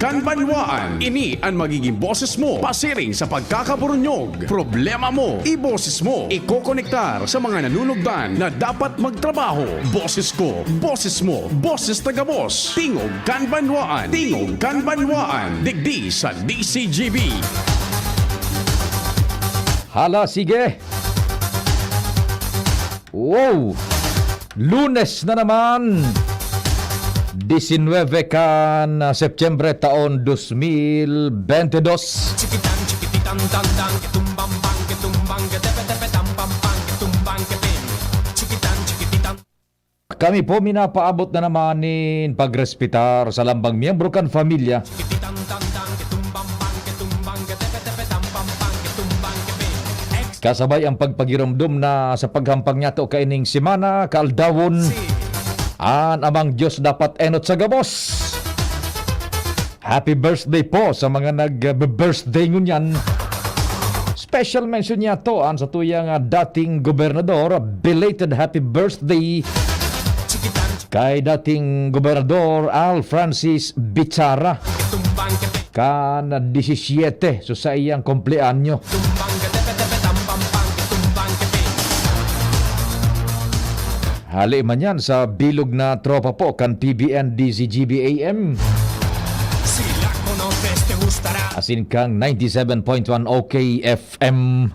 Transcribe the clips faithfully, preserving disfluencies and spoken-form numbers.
Kanbanwaan, ini an magiging boses mo pasiring sa pagkakaburunyog. Problema mo, iboses mo. Ikokonektar sa mga nanunugdan na dapat magtrabaho. Boses ko, boses mo, boses na gabos. Tingog Kanbanwaan, Tingog Kanbanwaan, digdi sa D C G B. Hala, sige. Wow! Lunes na naman, disinwebe kan, ah, Setyembre taon dos mil bente dos. Chikitan, chikititan, tan, tan, kitumbang, bang, kitumbang, ketepe, tepe, tam, pam, pang, kitumbang, kepeng. Chikitan, chikititan. Kami po minapaabot na naman nin pagrespetar sa lambang miyembro kan pamilya. Chikititan, tan, tan, kitumbang, bang, kitumbang, ketepe, tepe, tam, pam, pang, kitumbang, kepeng. Kasabay ang pagpagiromdom na sa paghampang niyato kaining semana, kaaldawon, an Amang Dios dapat enot sa gabos. Happy birthday po sa mga nag-birthday ngunyan. Special mention niyato an satuyang, ah, dating gobernador. Belated happy birthday kay dating gobernador Al Francis Bichara. Kan disisiete, so, sa iyang kumpleanyo. Hali man yan sa bilog na tropa po kan P B N D Z G B A M. Asin kang ninety-seven point one O K F M.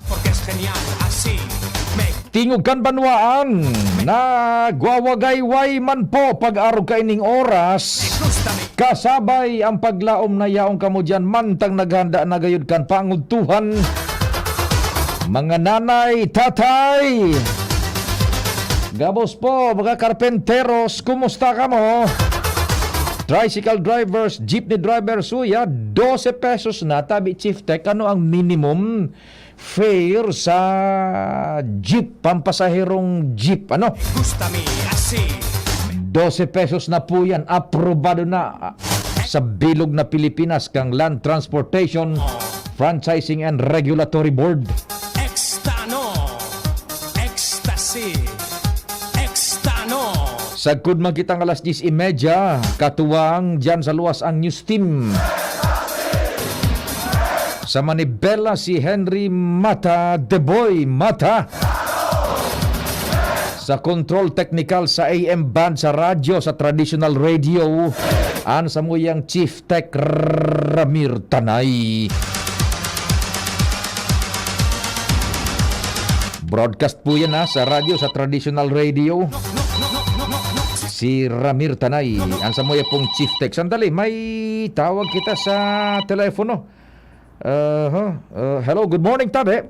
Tingog kan banwaan, nagwawagayway man po pag-arog kaining oras. Kasabay ang paglaom na yaon kamo diyan mantang naghanda na gayud kan pangudtuhan. Mga nanay, tatay, gabos po, mga karpenteros, kumusta kamo? Tricycle drivers, jeepney drivers, uya, dose pesos na, tabi Chief Tech, ano ang minimum fare sa jeep, pampasaherong jeep, ano? Gusta mi asi. Dose pesos na po yan, aprobado na, ah, sa bilog na Pilipinas kang Land Transportation, Franchising and Regulatory Board. Ekstano, ecstasy, ekstano. Sagkod man kitang alas diyes y media, katuwang dyan sa luwas ang news team. Sa manibela si Henry Mata, The Boy Mata. Sa control technical sa A M band sa radyo, sa traditional radio, an samuyang Chief Tech Ramir Tanay. Broadcast po yan, ha, sa radyo, sa traditional radio. Si Ramir Tanay, an samuya pong Chief Tech. Sandali, may tawag kita sa telepono. Aha. Uh, hello, good morning, tabi.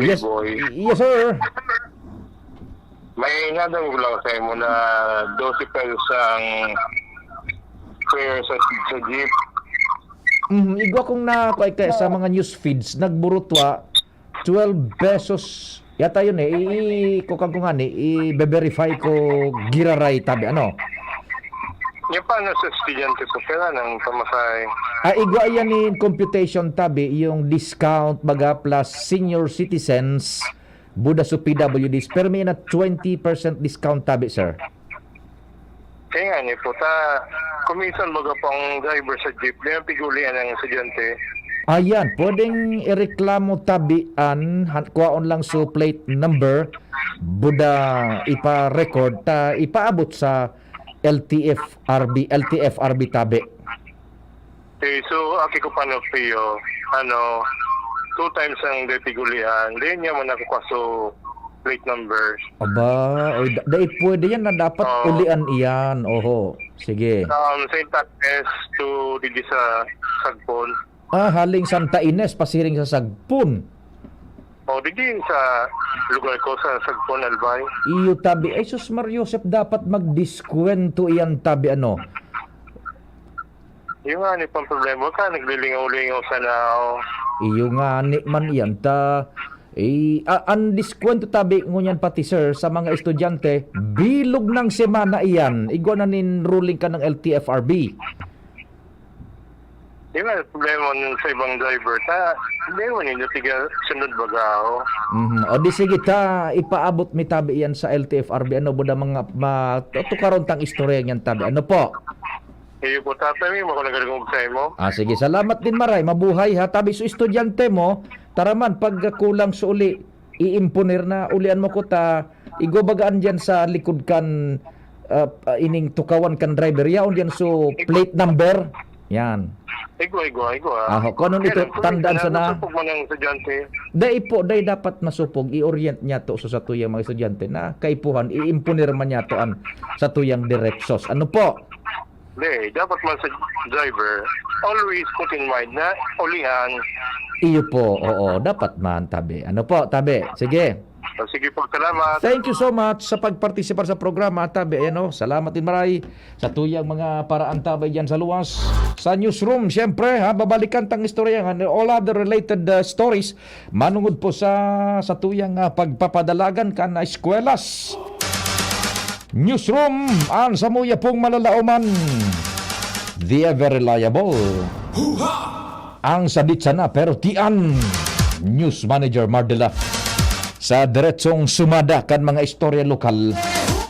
Yes, boy. Y-, yes, sir. May nadangog lang sa imo na dose pesos ang fare sa, sa jeep. Mhm, igwa kong na, kay, kay, sa mga news feeds, nagburutwa, twelve pesos yata yun eh. I, i-, kukan ko nga ni, i-verify ko giraray tabi, ano? Yung paano sa estudyante po, kailan ang pamasahe? Ah, igwa yan in computation tabi, yung discount, baga, plus senior citizens, buda sa P W Ds, pero may na twenty percent discount tabi, sir. Kaya nga ni po, ta, kuminsan baga pang driver sa jeep, may pigulian ng estudyante. Ayan, pwedeng ireklamo tabi an, han-, kuhaon lang so plate number, buda ipa-record, ta ipaabot sa L T F R B, L T F R B tabi. Okay, so, aki ko pa no, Pio, ano, two times ang depigulian, then niya man ako kaso plate numbers. Aba, oy, da-, dai pwede yan na dapat Oo. ulian iyan. Oho, sige. Um, Saint Agnes to didi sa Sagpon. Ah, haling Santa Ines, pasiring sa Sagpon. O, didi sa lugar ko, sa Sagpon, Albay. Iyo tabi. Ay, sus, Mar Joseph, dapat magdiskwento iyan tabi, ano? Yung nga, ni pang problema ka, naglilingaw-lingaw sana ako. Iyo nga, ni man iyan ta. Eh, a-, ang diskwento tabi ngunyan pati, sir, sa mga estudyante, bilog ng semana iyan. Igwa na nin ruling ka ng L T F R B. Yung nga, problema nun sa ibang driver, ta, problema ninyo, tiga sunod baga ako. Mhm. O di sige ta, ipaabot mi tabi iyan sa L T F R B. Ano, buda mga, ma-, tukaron tang istorya niyan tabi. Ano po? Iyo po, Tatay, may mga nagdangog sa imo. Ah, sige, salamat din, Maray. Mabuhay, ha? Tabi, so, estudyante mo, taraman, pag kulang sa uli, iimponer na, ulian mo ko ta, igwa bagaan diyan sa likod kan, ah, ah, ining tukawan kan driver. Yaon diyan, so, plate number. Yan. Igwa, igwa, igwa. Aho, kung anong ito, Kaya lang, tandaan kailangan sana. Masupog man ang estudyante. Dai po, dai dapat masupog. I-orient niya to sa satuyang mga estudyante na kaipuhan, iimponer man niya to an satuyang direksos. Ano po? Hindi, dapat man sa driver, always put in mind na ulian. Iyo po, oo, dapat man, tabi. Ano po, tabi? Sige. O, sige po, salamat. Thank you so much sa pagpartisipar sa programa, tabi. Ayan, oh, salamat din, Maray, sa tuyang mga paraantabay dyan sa luwas. Sa newsroom, siyempre, ha, babalikan tang istorya, ha, all other related, uh, stories, manungod po sa, sa tuyang, uh, pagpapadalagan kan eskwelas. Newsroom, an samuya pong malalaoman, the ever reliable. Ang sadit sana, pero tian. News Manager Mardela. Sa diretsong sumada kan mga istorya lokal,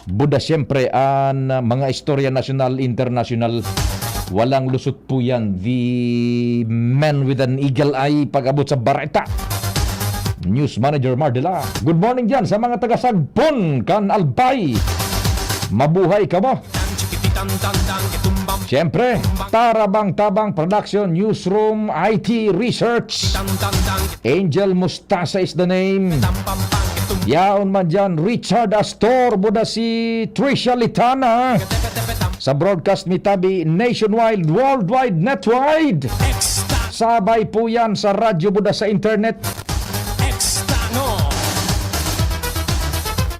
buda siyempre an mga istorya nasyonal, internasyonal. Walang lusot po yan. The man with an eagle eye pag-abot sa bareta. News Manager Mardela. Good morning dyan sa mga taga Sagpon kan Albay. Mabuhay kamo. Siyempre, Tarabang Tabang Production, Newsroom, I T Research. Angel Mustasa is the name. Yaon man dyan, Richard Astor, buda si Trisha Litana. Sa broadcast mi tabi, nationwide, worldwide, netwide. Sabay po yan sa radyo, buda sa internet.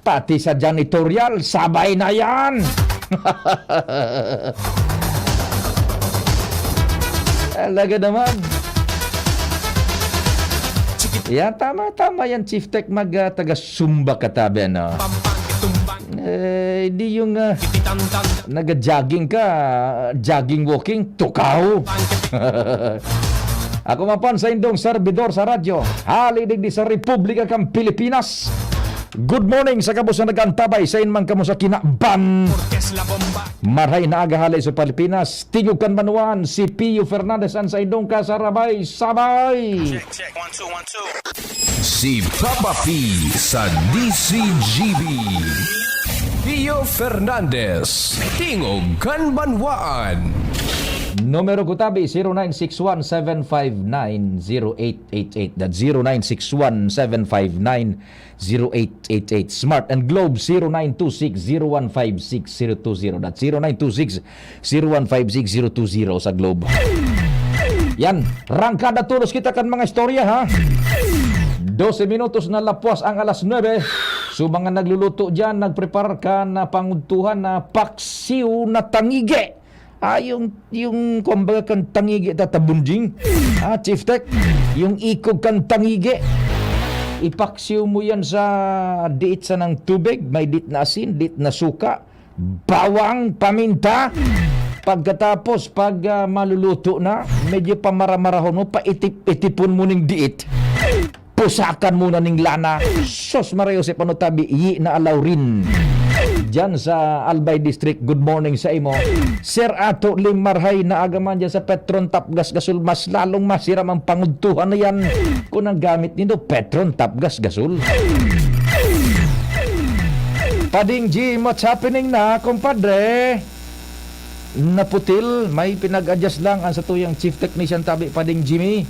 Pati sa janitorial, sabay na yan. Talaga naman. Yan, tama, tama yan, Chief Tech. Mag, ah, taga-Zumba ka tabi, ano? Eh, di yung, ah, naga-jogging ka, ah, jogging walking, tukaw. Ako man po an saindong serbidor sa radyo, hali digdi sa Republika kan Pilipinas. Good morning sa gabos na nag-antabay, sain man kamo sa kinaban. Marhay na aga hali sa Pilipinas. Tingog kan banwaan, si Pio Fernandez an saindong kasarabay-sabay. Check, check. One, two, one, two. Si Papa P sa D C G B. Pio Fernandez, Tingog kan Banwaan. Numero ko tabi, zero nine six one seven five nine zero eight eight eight. That's zero nine six one seven five nine zero eight eight eight. Smart and Globe, zero nine two six zero one five six zero two zero. That's zero nine two six zero one five six zero two zero sa Globe. Yan, rangkada tolos kita kan mga istorya, ha? Dose minutos na lapwas ang alas nuebe. So, mga nagluluto dyan, nagprepare ka na pangudtuhan na paksiw na tangigi. Ah, yung, yung, kumbaga, kan tangigi tatabunjing. Ah, Chief Tech, yung ikog kan tangigi. Ipaksiw mo yan sa diit sanang tubig, may diit na asin, diit na suka, bawang, paminta. Pagkatapos, pag, ah, maluluto na, medyo pamaramarahon mo, paitip-itipon mo ning diit. Pusakan mo na ning lana. Sos, Maria Josep, ano tabi, yi na alaw rin. Diyan sa Albay District, good morning sa imo. Sir Ato Lim, marhay na aga man diyan sa Petron Tapgas Gasol, mas lalong masiram ang pangudtuhan na yan kung ang gamit nindo, Petron Tapgas Gasol. Pading Jim, what's happening na, kumpadre? Naputil, may pinag-adjust lang ang satuyang chief technician tabi, Pading Jimmy.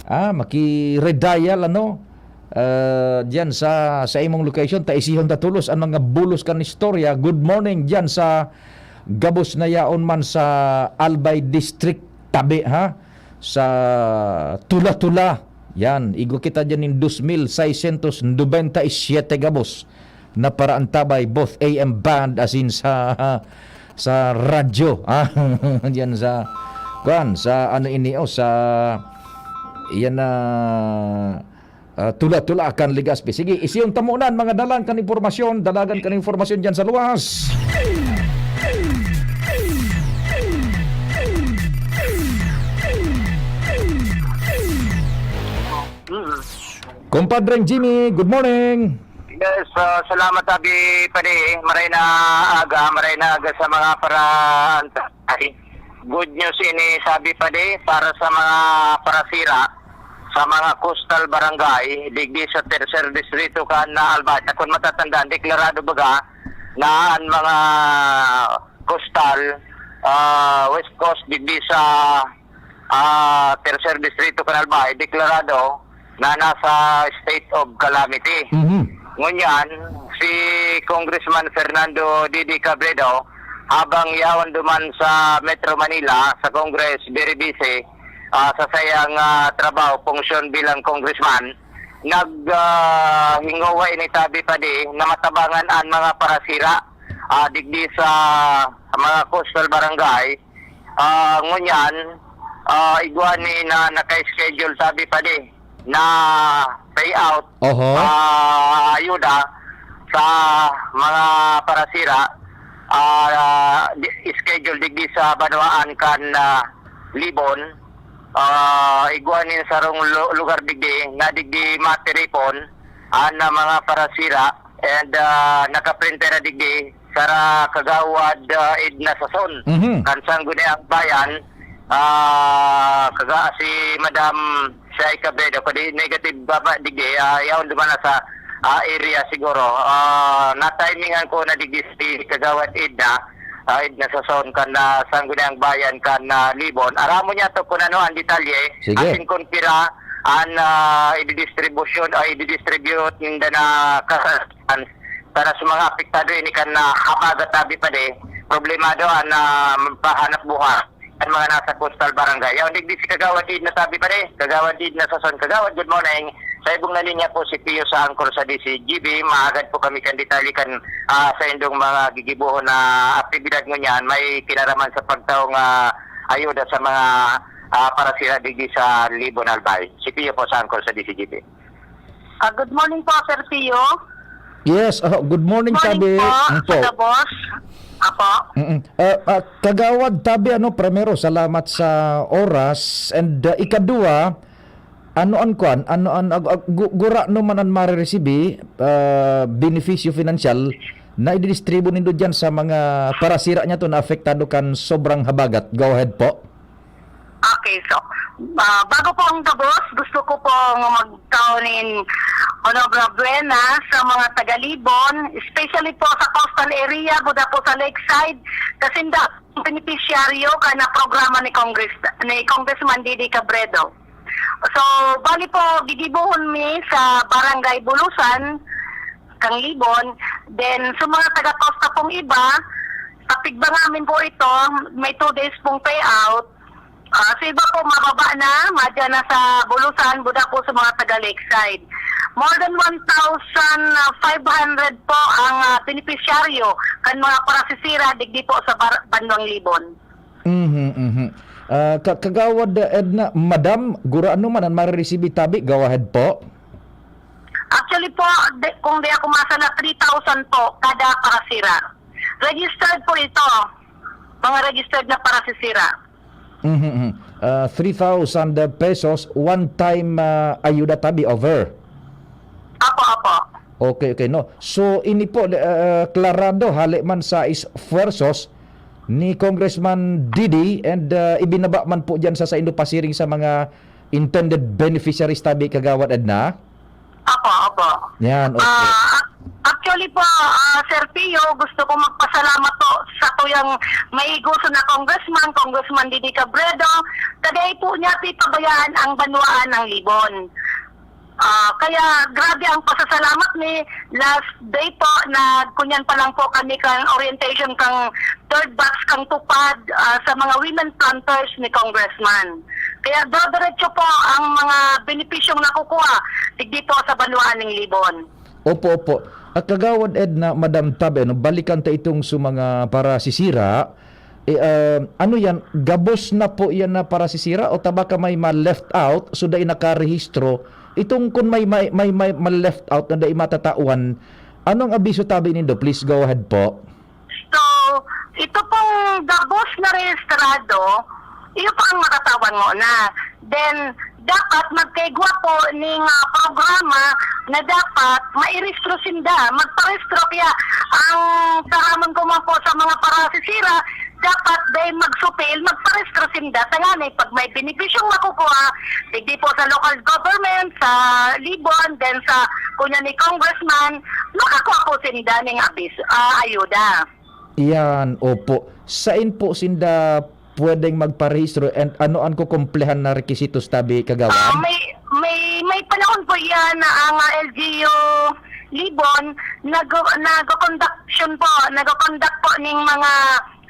Ah, maki-redial, ano? Ah, diyan sa, sa imong location, ta isihon ta tolos ang mga bulos kan istorya. Good morning diyan sa gabos na yaon man sa Albay District tabi, ha? Sa Tula-Tula. Yan, igwa kita diyan nin dos mil seiscientos noventa y siete gabos na paraantabay, both A M band, as in sa, sa radyo, ah, diyan sa, kuwan, sa ano ini, oh, sa, yan na, ah, Tula-Tula kan Legazpi. Sige, isiyong tamunan, mga dalan kan impormasyon, dalagan kan impormasyon diyan sa luwas. Kumpadreng Jimmy, good morning. Yes, ah, salamat, Abi, pare. Maray na aga, maray na aga sa mga para-, ay, Good news ini, sabi pa di, para sa mga parasira, sa mga coastal barangay, digdi sa tercer distrito kan na Albay. Ta kun matatandaan, deklarado baga na an mga coastal, ah, West Coast, digdi sa, ah, tercer distrito kan Albay, deklarado na nasa state of calamity. Mhm. Ngunyan, si Congressman Fernando Didi Cabredo, habang yaon duman sa Metro Manila, sa Congress, very busy, ah, sa sayang, ah, trabaho, function bilang congressman, nag, ah, hingowa ini tabi pa di na matabangan an mga parasira, ah, digdi sa mga coastal barangay. Ah, ngunyan, ah, igwa ni na naka-schedule tabi pa di na payout, Oho. ah, ayuda sa mga parasira, ah, di, schedule digdi sa banwaan kan, ah, Libon. Ah, igwa nin sarong lu-, lugar digdi na digdi matiripon an, ah, mga parasira and, ah, nakaprintera digdi sara Kagawad, ah, Edna Sason Mhm. kan Sangguniang Bayan, ah, kaga si Madam Shai Cabredo, kadi negative baba digdi, ah, yaon duman na sa, ah, area siguro. Ah, natimingan ko na digdi si Kagawad Edna, ah, Edna Sason kan, ah, Sangguniang Bayan kan, ah, Libon. Aramon niya to kung ano ang detalye, Sige. asin kung pira an, ah, ididistribusyon o ididistribute ninda na kasalan para sa mga apektado ini kan, ah, habagat tabi pa di, problemado an, ah, pahanap buhay an mga nasa coastal barangay. Yaon digdi si Kagawad Id na tabi pa di, Kagawad Id na Sason. Kagawad, good morning. Sa ibong na linya po si Pio sa Angkor sa D C G B. Maagad po kami kan detalye kan, ah, sa indong mga gigibohon na aktibidad ngunyan. May kinaraman sa pagtaong, ah, ayuda sa mga, ah, parasira digdi sa Libon, Albay. Si Pio po sa Angkor sa D C G B. Ah, good morning po, Sir Pio. Yes, oh, good morning, Morning Tabi. po, Mm po. sa The Boss. Apo. Mm-mm. Ah, ah, Kagawad Tabi, ano, primero, salamat sa oras. And, ah, ikadua, ano an kwan? Ano an, ag-, ag-, gu-, gurano man an mariresibi, ah, benepisyo financial na ididistribu nindo diyan sa mga parasira niya to na apektado kan sobrang habagat? Go ahead po. Okay, so, ah, bago po ang gabos, gusto ko pong magtao nin Honorable Buena sa mga taga-Libon, especially po sa coastal area, buda po sa lakeside, kasi ang benepisyaryo kan programa ni Congress-, ni Congressman Didi Cabredo. So, bali po, gigibohon mi sa Barangay Bulusan, kang Libon. Then, sa mga taga-costa pong iba, kapigbangamin po ito, may two days pong payout. Ah, sa iba po, mababa na, madya na sa Bulusan, buda po sa mga taga-lakeside. More than one thousand five hundred po ang, ah, benepisyaryo kan mga parasisira digdi po sa bar-, Banwang Libon. Mhm, mhm. Ah, ka-, Kagawad Edna, Madam, gurano man an mariresibi tabi, go ahead po. Actually po, di, kung di ako masala, three thousand po kada parasira. Registered po ito. Mga registered na parasisira. Mhm, mhm. Ah, three thousand pesos, one time, ah, ayuda tabi, over? Apo, apo. Okay, okay, no. So, ini po, ah, klarado, hale man sa esfuerzos ni Congressman Didi and, ah, ibinaba man po diyan sa saindo pasiring sa mga intended beneficiaries tabi, Kagawad Edna? Apo, apo. Yan, okay. Ah, ac-, actually po, ah, Sir Pio, gusto ko magpasalamat po sa tuyang maigoso na congressman, Congressman Didi Cabredo, kaya po niya pipabayaan ang banwaan ng Libon. Ah, kaya grabe ang pasasalamat ni last day po na kunyan pa lang po kami kang orientation kang third batch kang tupad, ah, sa mga women planters ni Congressman. Kaya diretso po ang mga benepisyong nakukuha digdi po sa banwaan ng Libon. Opo, opo. At Kagawad Edna, Madam Tabe, no, balikan ta itong sa mga parasisira. Eh, ah, ano yan? Gabos na po yan na parasisira o tabaka may ma-left out, so dai nakarehistro? Itong kun may, may, may, may ma-left out na dai matatawan, anong abiso tabi nindo? Please go ahead po. So, ito pong gabos na rehistrado, iyo pa ang matatawan mo na. Then, dapat magkaigwa po ning, ah, programa na dapat mairehistro sinda, magparehistro. Kaya ang taramon ko man po sa mga parasisira, dapat dai magsupil, magparehistro. sinda, tanganing pag may benepisyong makukuha, digdi po sa local government, sa Libon, then sa kunya ni congressman, makakuha po sinda ning abis-, ah, ayuda. Iyan, opo. Sain po sinda pwedeng magparehistro and ano an kukumplehan na requisitos tabi, Ah, kagawad? may, may, may panahon po iyan na ang, ah, L G U Libon nag-, nag-conduction po, nag-conduct po ning mga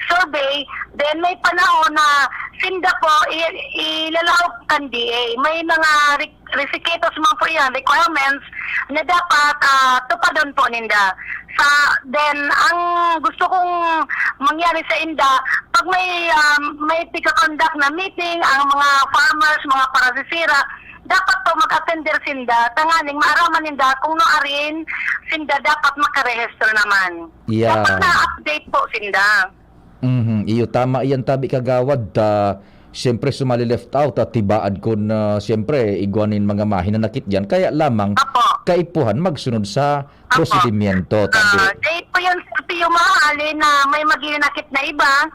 survey, then may panahon na sinda po i-, ilalaog kan D A. May mga re-, requisitos man po iyan, requirements na dapat, ah, tupadon po ninda. Sa, then, ang gusto kong mangyari sa inda, pag may, ah, may tika-conduct na meeting, ang mga farmers, mga parasisira, dapat po mag-attender sinda, tanganing maaraman ninda kung no arin sinda dapat makarehistro naman. Yeah. Dapat na-update po sinda. Mhm, iyo, tama iyan tabi, kagawad. Ah, siyempre, sumali left out at tibaad kun, ah, siyempre, igwa nin mga mahinanakit diyan. Kaya lamang, Apo. kaipuhan magsunod sa Apo. prosedimento, tabi. Ah, dai po yun, Sir Pio, mahali na may maghinanakit na iba.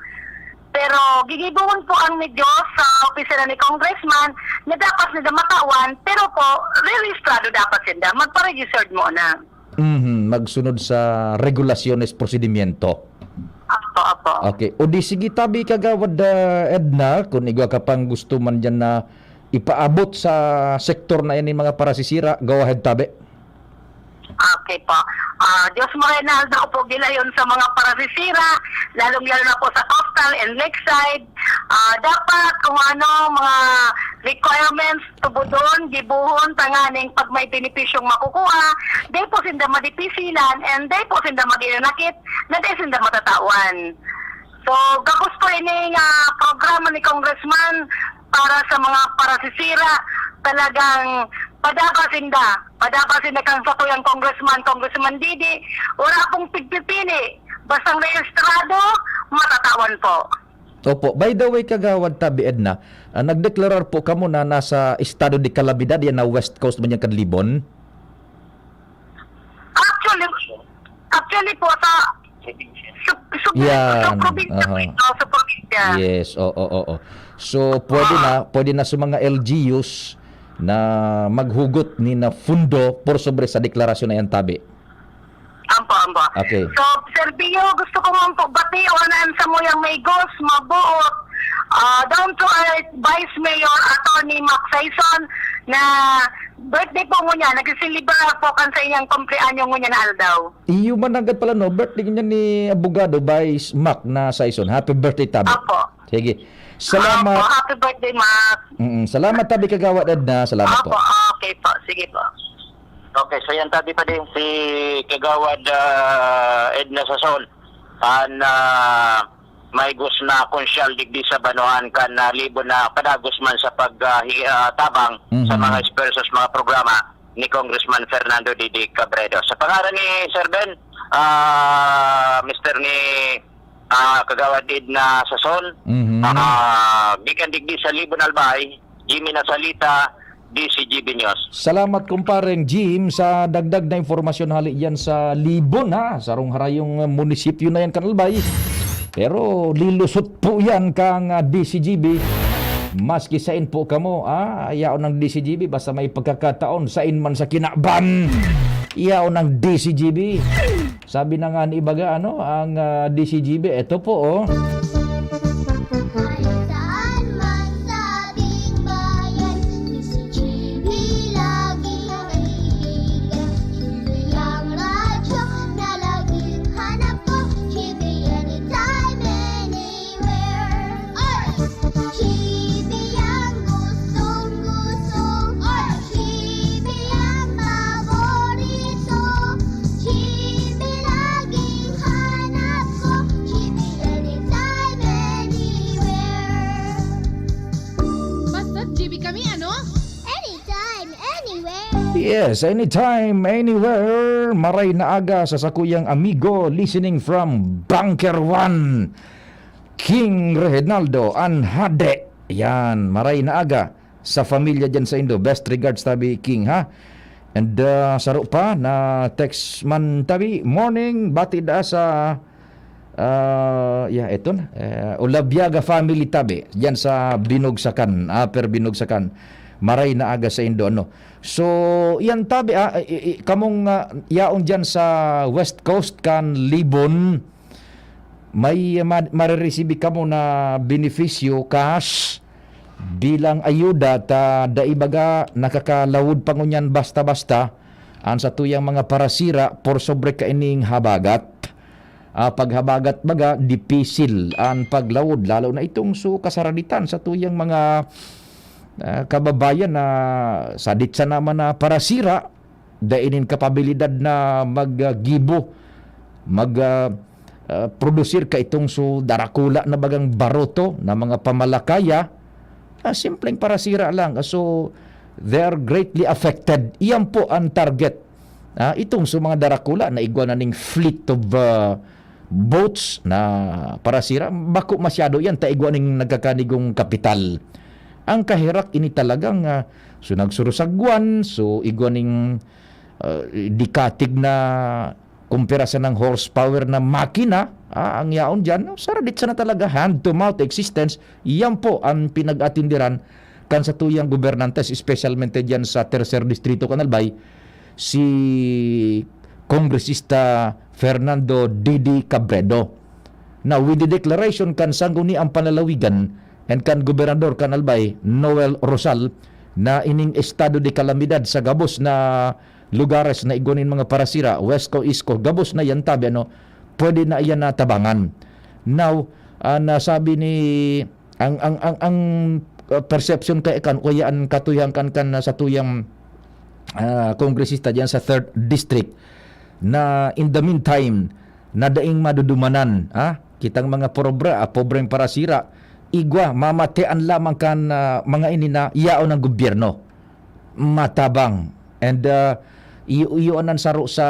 Pero gigibohon po ang ni Diyos sa opisina ni Congressman na dapat na matawan, pero po, rehistrado dapat sinda. Magpa-registered muna. Mhm, magsunod sa regulasyones, prosedimento. Apo, apo. Okay. O di sige tabi, kagawad, ah, Edna, kung igwa ka pang gusto man diyan na ipaabot sa sektor na yan, yung mga parasisira, go ahead tabi. Okay po. Ah, Diyos mo, Reynaldo, po gilayon sa mga parasisira, lalong-lalo na po sa coastal and lakeside. Ah, dapat kung ano mga requirements, tubodon, gibohon, tanganing pag may benepisyong makukuha, dai po sinda madipisilan and dai po sinda maghinanakit na dai sinda matatawan. So, gabos po ini nga programa ni Congressman para sa mga parasisira, talagang padaba sinda. Padaba sinda kan satuyang congressman, Congressman Didi. Wala pong pigpipili. Bastang rehistrado, matatawan po. Opo. By the way, kagawad tabi, Edna, ah, nagdeklarar po kamo na nasa estado de calamidad, yan na West Coast man yan, Kadlibon? Actually, actually po, sa sub-, sub-, Yan. sa probinsya po Aha. ito, sa probinsya. Yes, oo, oo, oo. So, pwede Ah. na, pwede na sa mga L G Us na maghugot ni na fundo por sobre sa deklarasyon na yan, tabi. Ampo, ampo. Okay. So, Sir Pio, gusto ko man po bation ang samuyang maigos, mabuot, ah, down to earth, Vice Mayor Attorney Mac Sison, na birthday po ngunyan, nagsiselebrar po kan sa iyang kumpleanyo ngunyan na aldaw. Iyo man nanggad pala, no? Birthday ngunyan ni Abogado Vice Mac na Sison. Happy birthday, tabi. Apo. Sige. Salamat. Apo, happy birthday, Mac. Mm-mm. Salamat, tabi, Kagawad Edna. Salamat Apo, po. Okay po. Sige po. Okay, so yan tabi pa din si Kagawad, ah, Edna Sison. An, ah, maigos na konsyal digdi sa Banuan kan, ah, libo na padagos man sa pag, ah, hi-, ah, tabang sa Mhm. mga esfuerzos, mga programa ni Congressman Fernando Didi Cabredo. Sa pangaran ni Sir Ben, ah, Mister ni, ah, Kagawad Edna Sison, Mhm. ah, gikan digdi sa Libon Albay, Jimmy Nasalita, D C G B News. Salamat, kumpareng Jim, sa dagdag na impormasyon hali yan sa Libon, ha? Sarong harayong munisipyo na yan kan Albay. Pero lilusot po yan kang, ah, D C G B. Maski sain po kamo, ah, yaon ng D C G B, basta may pagkakataon, sain man sa kinaban, yaon ng D C G B. Sabi na nga ni ibaga, ano, ang, ah, D C G B, eto po, oh. Saan man sa ating bayan, D C G B laging naiigas. Hindi ang radyo na laging hanap ko, G B anytime, anywhere. Oy! G B ang gustong-gusto. Oy! G B ang paborito. G B laging hanap ko. G B anytime, anywhere. Basta G B kami, ano? Anytime, anywhere. Yes, anytime, anywhere. Maray na aga sa sakuyang amigo listening from Bunker One. King Reginaldo, an hade. Yan, maray na aga sa pamilya diyan sa Indo. Best regards, tabi, King, ha? And, uh, saro pa na text man, tabi, morning, bati da sa, Ah, yeah, eto na. Eh, Olabiaga family tabi, diyan sa Binugsakan, Upper Binugsakan. Maray na aga saindo, ano. So, yan tabi, ah, i-, i-, kamong, ah, yaon diyan sa West Coast kan Libon, may ma-, marereceive kamo na benepisyo, cash, bilang ayuda ta dai baga nakakalawod pa ngunyan basta-basta an satuyang mga parasira por sobre kaining habagat. Ah, paghabagat baga, dipisil an paglawod, lalo na itong so kasaraditan satuyang mga, ah, kababayan na sadit sa naman na parasira, dai nin kapabilidad na mag, ah, gibo, mag, ah, ah, produsir ka itong so darakula na bagang baroto na mga pamalakaya, ah, simpleng parasira lang. So, they are greatly affected. Iyan po ang target. Ah, itong so mga darakula na igwa na ning fleet of, ah, boats na parasira, bako masyado yan, ta igwa ning nagkakanigong kapital. Ang kaherak ini talagang, ah, so nagsurusagwan, so igwa ning, ah, dikatig na kumpara sa nang horsepower na makina, ah, ang yaon diyan, no? Saradit sana talaga, hand to mouth existence. Yan po ang pinag-atindiran kan satuyang gobernantes, espesyalmente diyan sa Tercer Distrito kan Albay, si Kongresista Fernando Didi Cabredo. Now, with the declaration kan Sangguniang Panlalawigan and kan Gobernador kan Albay, Noel Rosal, na ining estado de kalamidad sa gabos na lugares na igwa nin mga parasira, West Coast, East Coast, gabos na yan tabi, ano, pwede na yan natabangan. Now, ah, nasabi ni, ang, ang, ang, ang, ah, perception kay kan, kaya ang katuyan kan, kan sa tuyang, ah, kongresista diyan sa third district na in the meantime, na daing madudumanan, ah, kitang mga pobre, ah, pobreng parasira, igwa, mamatean lamang kan, ah, mga ini na yaon ng gobyerno. Matabang. And, ah, iyo, iyo an saro sa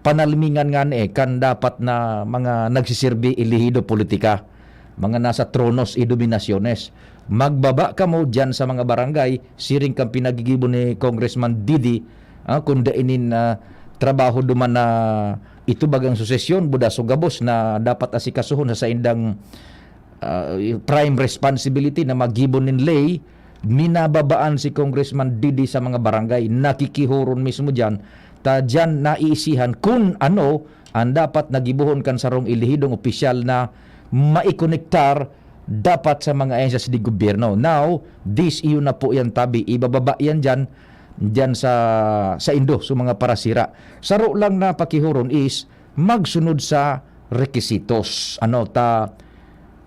panalmingan nga ni, eh, kan dapat na mga nagsisirbi elehido politika, mga nasa tronos y dominaciones. Magbaba kamo diyan sa mga barangay, siring kan pinagigibo ni Congressman Didi, ah, kun dai nin, ah, trabaho duman na ito bagang susesyon, budas o gabos na dapat asikasuhon sa saindang, ah, prime responsibility na maggibo nin ley, minababaan si Congressman Didi sa mga barangay, nakikihoron mismo diyan. Ta diyan naiisihan kun ano ang dapat na gibohon kan sarong elehidong opisyal na maikonektar dapat sa mga ahensya de gobyerno. Now, this iyo na po yan tabi, ibababa yan diyan, diyan sa, saindo, sa mga parasira. Saro lang na pakihoron is magsunod sa rekisitos. Ano, ta,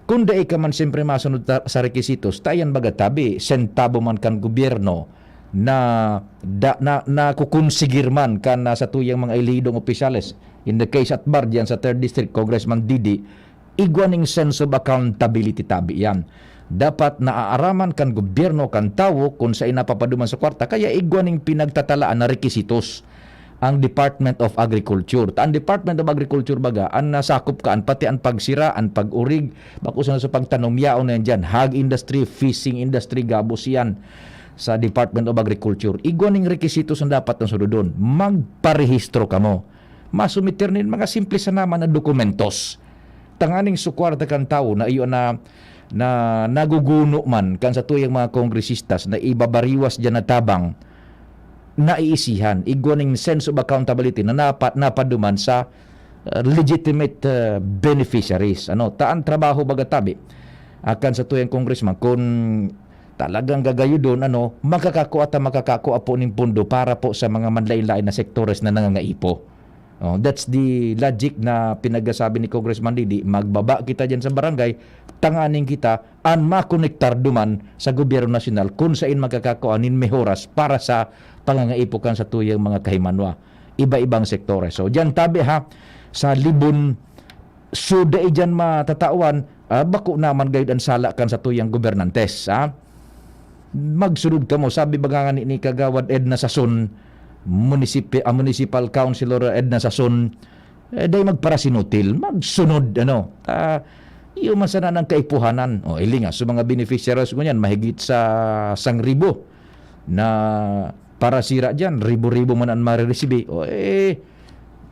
kun dai ka man siyempre masunod ta, sa rekisitos, ta yan baga tabi, sentabo man kan gobyerno na, da, na, nakukonsigir man kan, ah, satuyang mga elehidong opisyales. In the case at bar, diyan sa third District, Congressman Didi, igwa ning sense of accountability tabi yan. Dapat naaaraman kan gobyerno, kan tawo, kun saen napapaduman sa kwarta, kaya igwa ning pinagtatalaan na rekisitos ang Department of Agriculture. Ta ang Department of Agriculture baga, an nasakop kaan, pati an pagsira, an pag-urig, bako sana sa pagtanom, yaon na yan diyan. Hog industry, fishing industry, gabos yan sa Department of Agriculture. Igwa ning rekisitos na dapat na sunodon. Magparehistro kamo. Masumiter nin mga simple sana man na dokumentos. Tanganing sukwarta kan tawo na iyo na, na naguguno man kan satuyang mga kongresistas na ibabariwas diyan na tabang, naiisihan, igwa ning sense of accountability na napa-, napaduman sa, uh, legitimate, uh, beneficiaries. Ano, ta an trabaho baga tabi, akan satuyang congressman, kun talagang gagayudon, ano, makakakua ta makakakua po ning pondo para po sa mga manlain-lain na sektores na nangangaipo. Oh, that's the logic na pinagasabi ni Congressman Didi. Magbaba kita diyan sa barangay, tanganing kita an makonektar duman sa gobyerno nasyonal kun saen magkakakua nin mehoras para sa pangangaipo kan satuyang mga kahimanwa, iba-ibang sektores. So, diyan tabi ha, sa Libon, so dai diyan matatawan, ah, bako naman gayud an sala kan satuyang gobernantes, ha? Magsunod kamo, sabi baga ngani ni Kagawad Edna Sason, munisipi-, ah, Municipal Councilor Edna Sason, eh, dai magparasinutil, magsunod, ano. Ah, iyo man sana nang kaipuhanan. O, ili nga, so mga beneficiaries ngunyan, mahigit sa sangribo na parasira diyan, ribo-ribo man an mariresibi. O, eh,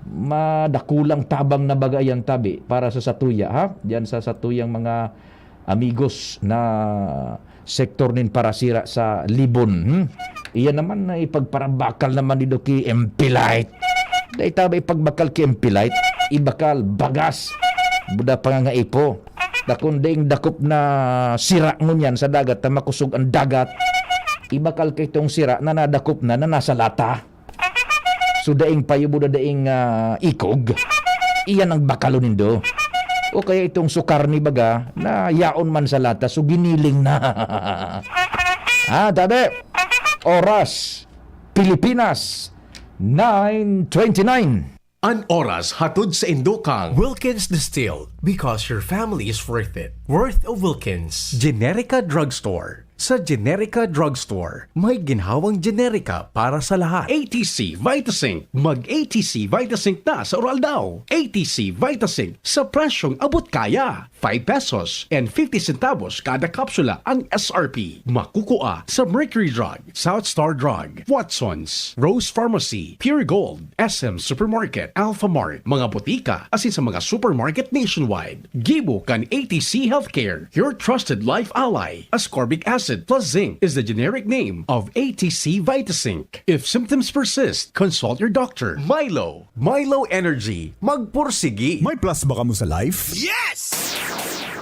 madakulang tabang na baga iyan tabi para sa satuya, ha? Diyan sa satuyang mga amigos na sektor nin parasira sa Libon, hmm? Iyan naman na ipagparabakal naman nindo ki Empilite. Dai ta ba ipagbakal ki Empilite? Ibakal, bagas. Buda pangangaipo. Dakon daing dakop na sira ngunyan sa dagat na makosog ang dagat. Ibakal kay itong sira na nadakop na, na nasa lata. So, daing payubo na daing, ah, ikog. Iyan ang bakalo nindo. O kaya itong sukar ni baga na yaon man sa lata, so giniling na. Ah, tabi. Oras, Pilipinas, nine twenty-nine. An oras hatod sa indo kan Wilkins Distilled, because your family is worth it. Worth of Wilkins. Generica Drugstore. Sa Generica Drugstore, may ginhawang generika para sa lahat. A T C Vitazinc. Mag A T C Vitazinc na sa Uraldaw. A T C Vitazinc sa presyong abot kaya. Five pesos and fifty centavos kada kapsula ang S R P. Makukua sa Mercury Drug, South Star Drug, Watson's, Rose Pharmacy, Pure Gold, S M Supermarket, Alpha Mart, mga botika, asin sa mga supermarket nationwide. Gibo kan A T C Healthcare, your trusted life ally. Ascorbic acid plus zinc is the generic name of A T C Vitazinc. If symptoms persist, consult your doctor. Milo, Milo Energy, magpursigi. May plus ba kamo sa life? Yes!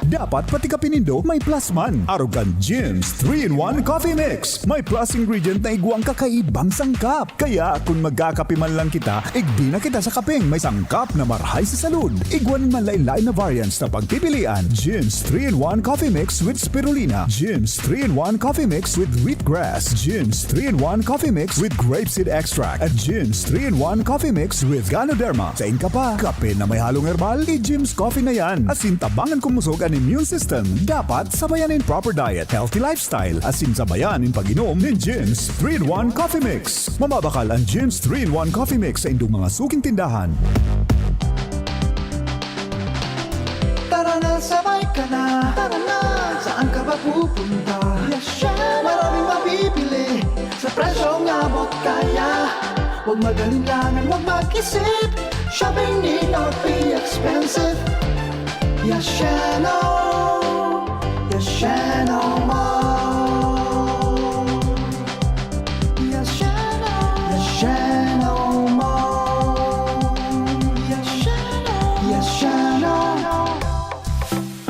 Dapat pati kape nindo may plus man. Arog kan Jim's three-in-one Coffee Mix. May plus ingredient na igwang kakaibang sangkap. Kaya, kun magkakape man lang kita, igdi na kita sa kapeng may sangkap na marhay sa salud. Igwa nin manlaen-laen na variants na pagpipilian. Jim's three-in-one Coffee Mix with Spirulina. Jim's three-in-one Coffee Mix with Wheatgrass. Jim's three-in-one Coffee Mix with Grapeseed Extract. At Jim's three-in-one Coffee Mix with Ganoderma. Sain ka pa? Kape na may halong herbal? I-Jim's Coffee na yan. Asin tabangan kumusog an immune system. Dapat sabayan nin proper diet, healthy lifestyle, asin sabayan nin pag-inom nin Jim's three-in-one Coffee Mix. Mababakal an Jim's three-in-one Coffee Mix sa indong mga suking tindahan. Tara na, sabay ka na. Tara na. Saan ka ba pupunta? Yes, syempre. Maraming mabibili sa presyong abot kaya. Huwag mag-alinlangan, huwag mag-isip. Shopping need not be expensive. Yashano, Yashano Mall. Yashano, Yashano Mall. Yashano, Yashano.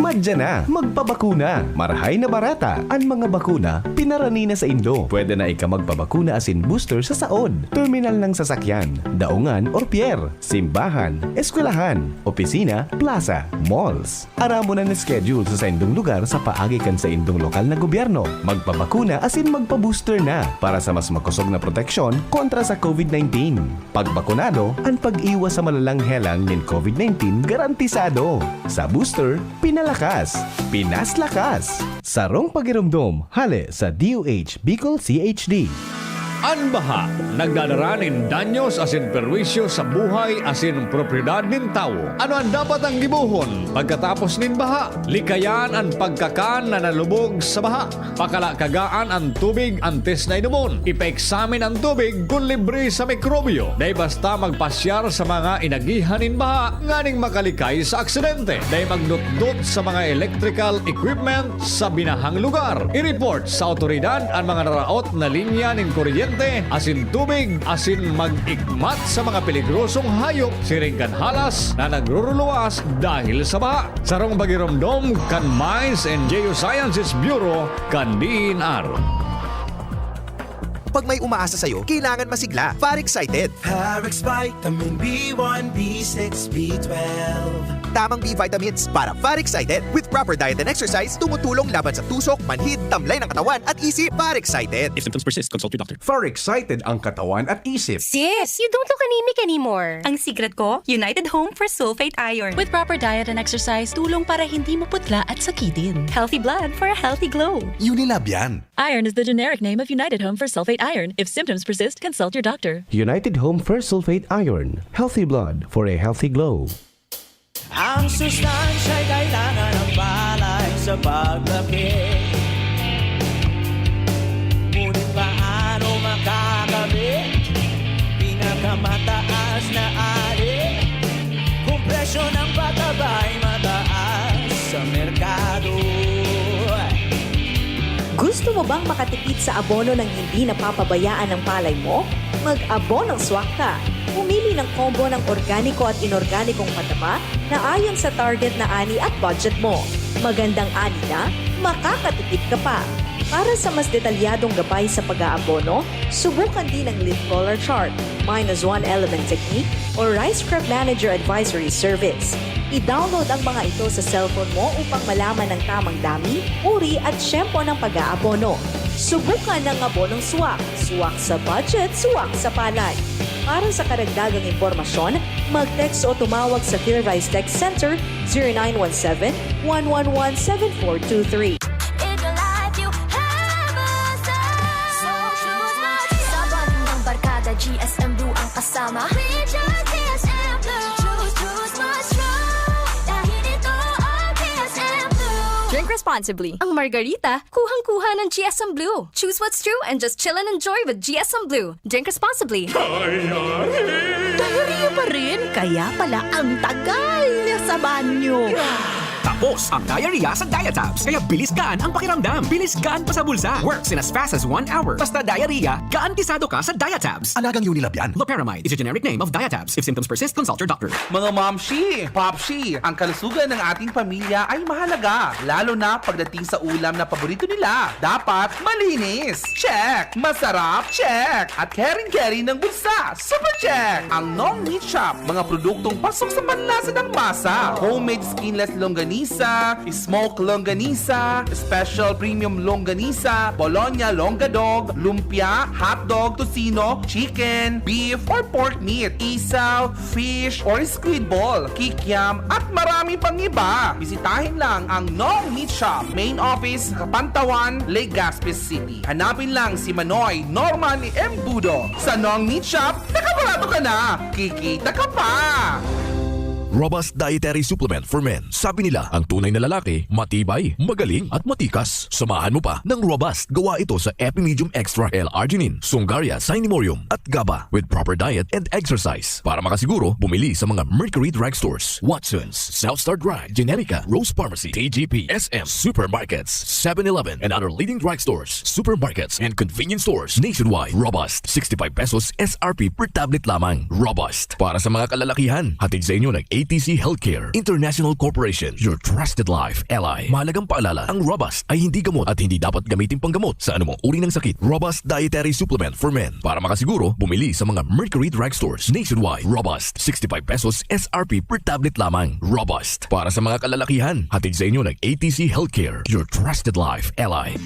Madya na, magpabakuna. Marhay na barata. An mga bakuna, pinarani na saindo. Pwede na ika magpabakuna asin booster sa saod, terminal ng sasakyan, daungan or pier, simbahan, eskwelahan, opisina, plaza, malls. Aramon an schedule sa saindong lugar sa paagi kan saindong lokal na gobyerno. Magpabakuna asin magpa-booster na para sa mas makosog na proteksyon kontra sa COVID nineteen. Pagbakunado, an pag-iwas sa malalang helang nin COVID nineteen garantisado. Sa booster, pinalakas, pinaslakas. Sarong pagiromdom, hale sa D O H Bicol C H D. An baha nagdadara nin danyos asin perwisyo sa buhay asin propiedad nin tawo. Ano an dapat ang gibohon pagkatapos nin baha? Likayan an pagkakan na nalubog sa baha. Pakalakagaan an tubig antes na inomon. Ipaeksamin an tubig kun libre sa mikrobyo. Dai basta magpasyar sa mga inagihan nin baha nganing makalikay sa aksidente. Dai magnutdot sa mga electrical equipment sa binahang lugar. I-report sa awtoridad an mga naraot na linya nin kuryente asin tubig asin mag-ikmat sa mga peligrosong hayop siring kan halas na nagruruluwas dahil sa baha. Sarong pagiromdom kan Mines and Geosciences Bureau kan D E N R. Pag may umaasa sa'yo, kailangan masigla. Far Excited. Parex Vitamin B one, B six, B twelve. Tamang B vitamins para Far Excited. With proper diet and exercise, tumutulong laban sa tusok, manhid, tamlay ng katawan at isip. Far Excited. If symptoms persist, consult your doctor. Far Excited ang katawan at isip. Sis, you don't look anemic anymore. Ang secret ko, United Home for Sulfate Iron. With proper diet and exercise, tulong para hindi maputla at sakitin. Healthy blood for a healthy glow. Unilab yan. Iron is the generic name of United Home for Sulfate Iron. If symptoms persist, consult your doctor. United Home for Sulfate Iron. Healthy blood for a healthy glow. Ang sustansya'y kailangan ng palay sa paglaki. Ngunit paano makakamit pinakamataas na ari? Gusto mo bang makatipid sa abono nang hindi napapabayaan ang palay mo? Mag-abonong swak ka. Pumili ng combo ng organiko at inorganikong pataba na ayon sa target na ani at budget mo. Magandang ani na, makakatipid ka pa. Para sa mas detalyadong gabay sa pag-aabono, subukan din ang leaf color chart, minus one element technique, o Rice Crop Manager Advisory Service. I-download ang mga ito sa cellphone mo upang malaman ang tamang dami, uri at tiyempo ng pag-aabono. Subukan ang abonong swak. Swak sa budget, swak sa palay. Para sa karagdagang impormasyon, mag-text o tumawag sa Phil Rice Tech Center zero nine one seven, one one one, seven four two three. In your life, you have a say. So choose Max. Sa bonding ng barkada, G S M Blue ang kasama. We choose G S M Blue. Choose, choose Max Strong. Dahil ito ang G S M Blue. Drink responsibly. Ang margarita, kuhang-kuha ng G S M Blue. Choose what's true and just chill and enjoy with G S M Blue. Drink responsibly. Diarrhea pa rin? Kaya pala ang tagal niya sa banyo. Tapos ang diarrhea sa Diatabs. Kaya bilis gaan ang pakiramdam. Bilis gaan pa sa bulsa. Works in as fast as one hour. Basta diarrhea, garantisado ka sa Diatabs. Alagang Unilab yan. Loperamide is a generic name of Diatabs. If symptoms persist, consult your doctor. Mga momshi, popshi, ang kalusugan ng ating pamilya ay mahalaga, lalo na pagdating sa ulam na paborito nila. Dapat malinis. Check! Masarap. Check! At caring-caring ng bulsa. Super check! Ang Nong Meat Shop, mga produktong pasok sa panlasa ng masa. Homemade skinless longganisa, smoke longganisa, special premium longganisa, Bologna longadog, lumpia, hotdog, tocino, chicken, beef, or pork meat, isaw, fish, or squid ball, kikiam, at marami pang iba. Bisitahin lang ang Nong Meat Shop, main office, Kapantawan, Legazpi City. Hanapin lang si Manoy Norman Embudo. Sa Nong Meat Shop, nakabarato ka na! Kikita ka pa! Robust Dietary Supplement for Men. Sabi nila, ang tunay na lalaki, matibay, magaling, at matikas. Samahan mo pa ng Robust. Gawa ito sa Epimedium Extra L-Arginine, Sungaria, Cinemorium, at GABA. With proper diet and exercise. Para makasiguro, bumili sa mga Mercury Drugstores, Watson's, South Star Drug, Generica, Rose Pharmacy, T G P, S M, supermarkets, seven eleven, and other leading drugstores, supermarkets, and convenience stores nationwide. Robust, sixty-five pesos S R P per tablet lamang. Robust. Para sa mga kalalakihan, hatid sa inyo ng A T C Healthcare International Corporation, your trusted life ally. Mahalagang paalala, ang Robust ay hindi gamot at hindi dapat gamitin panggamot sa anumang uri ng sakit. Robust Dietary Supplement for Men. Para makasiguro, bumili sa mga Mercury Drugstores nationwide. Robust, sixty-five pesos S R P per tablet lamang. Robust. Para sa mga kalalakihan, hatid sa inyo ng A T C Healthcare, your trusted life ally.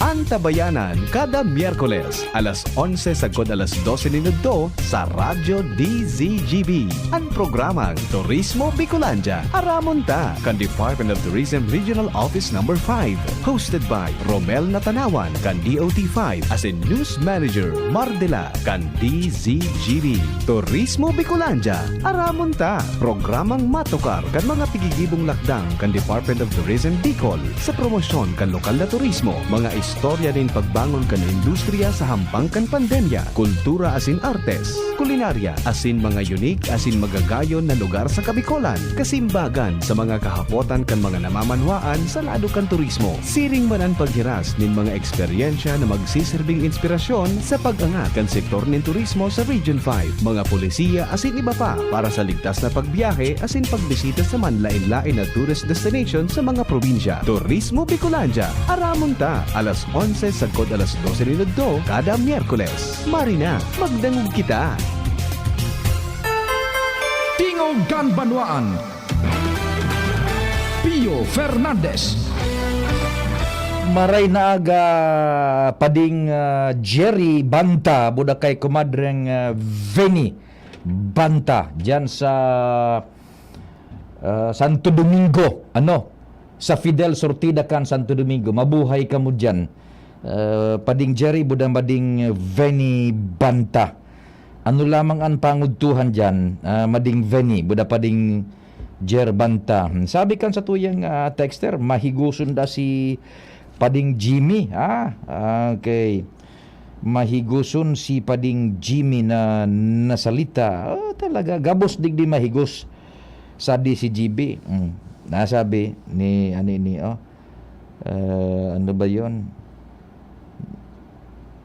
Antabayanan kada Miyerkules, alas onse sagkod alas dose nin udto sa Radyo D Z G B. An programang Turismo Bicolandia, Aramon Ta, kan Department of Tourism Regional Office Number five. Hosted by Romel Natanawan, kan D O T five, asin News Manager Mardela, kan D Z G B. Turismo Bicolandia, Aramon Ta, programang matukar kan mga tigigibong lakdang kan Department of Tourism Bicol sa promosyon kan lokal na turismo, mga istorya nin pagbangon kan industriya sa hampang kan pandemya, kultura asin artes, kulinarya, asin mga unique asin magagayon na lugar sa Kabicolan, kasimbagan sa mga kahapotan kan mga namamanwaan sa lado kan turismo. Siring man an paghiras nin mga eksperyensya na magsiserbing inspirasyon sa pag-angat kan sektor nin turismo sa Region five, mga polisiya asin iba pa para sa ligtas na pagbiyahe asin pagbisita sa manlaen-laen na tourist destination sa mga probinsya. Turismo Bicolandia, Aramon Ta, alas onse sagkod alas dose nin udto kada Miyerkules. Marina, magdangog kita! Tingog kan Banwaan, Pio Fernandez. Maray na aga, Pading, ah, Jerry Banta, buda kay Kumadreng, ah, Veni Banta, dyan sa, ah, Santo Domingo, ano? Sa Fidel Sortida kan Santo Domingo. Mabuhay kamo dyan. Ah, Pading Jerry, buda Mading Veni Banta. Ano lamang an pangudtuhan dyan, ah, Mading Veni, buda Pading Jer Banta? Hmm, sabi kan satuyang, ah, texter, mahigoson da si Pading Jimmy. Ah, okay. Mahigoson si Pading Jimmy na nasalita. Oh, talaga, gabos digdi mahigos sa D C G B. Hmm. Nasabi ni, ani ni, oh, ah, ano ba yon?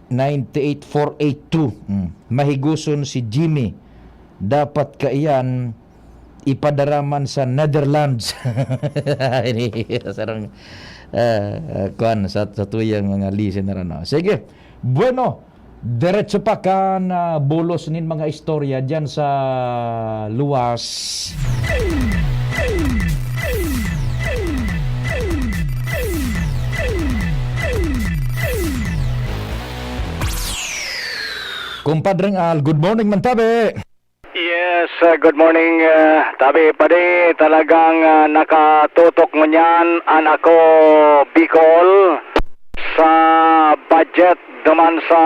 nine eight four eight two. Mm. Mahigoson si Jimmy. Dapat kaiyan ipadara man sa Netherlands. Ini sarang, ah, ah, kuwan, sa, sa tuyang mga listener, ano. Sige. Bueno, diretso pa kan, ah, bulos nin mga istorya diyan sa luwas. Kumpadreng Al, good morning man tabi. Yes, uh, good morning, uh, tabi. Padi, talagang, uh, nakatutok ngunyan an Ako Bicol sa budget duman sa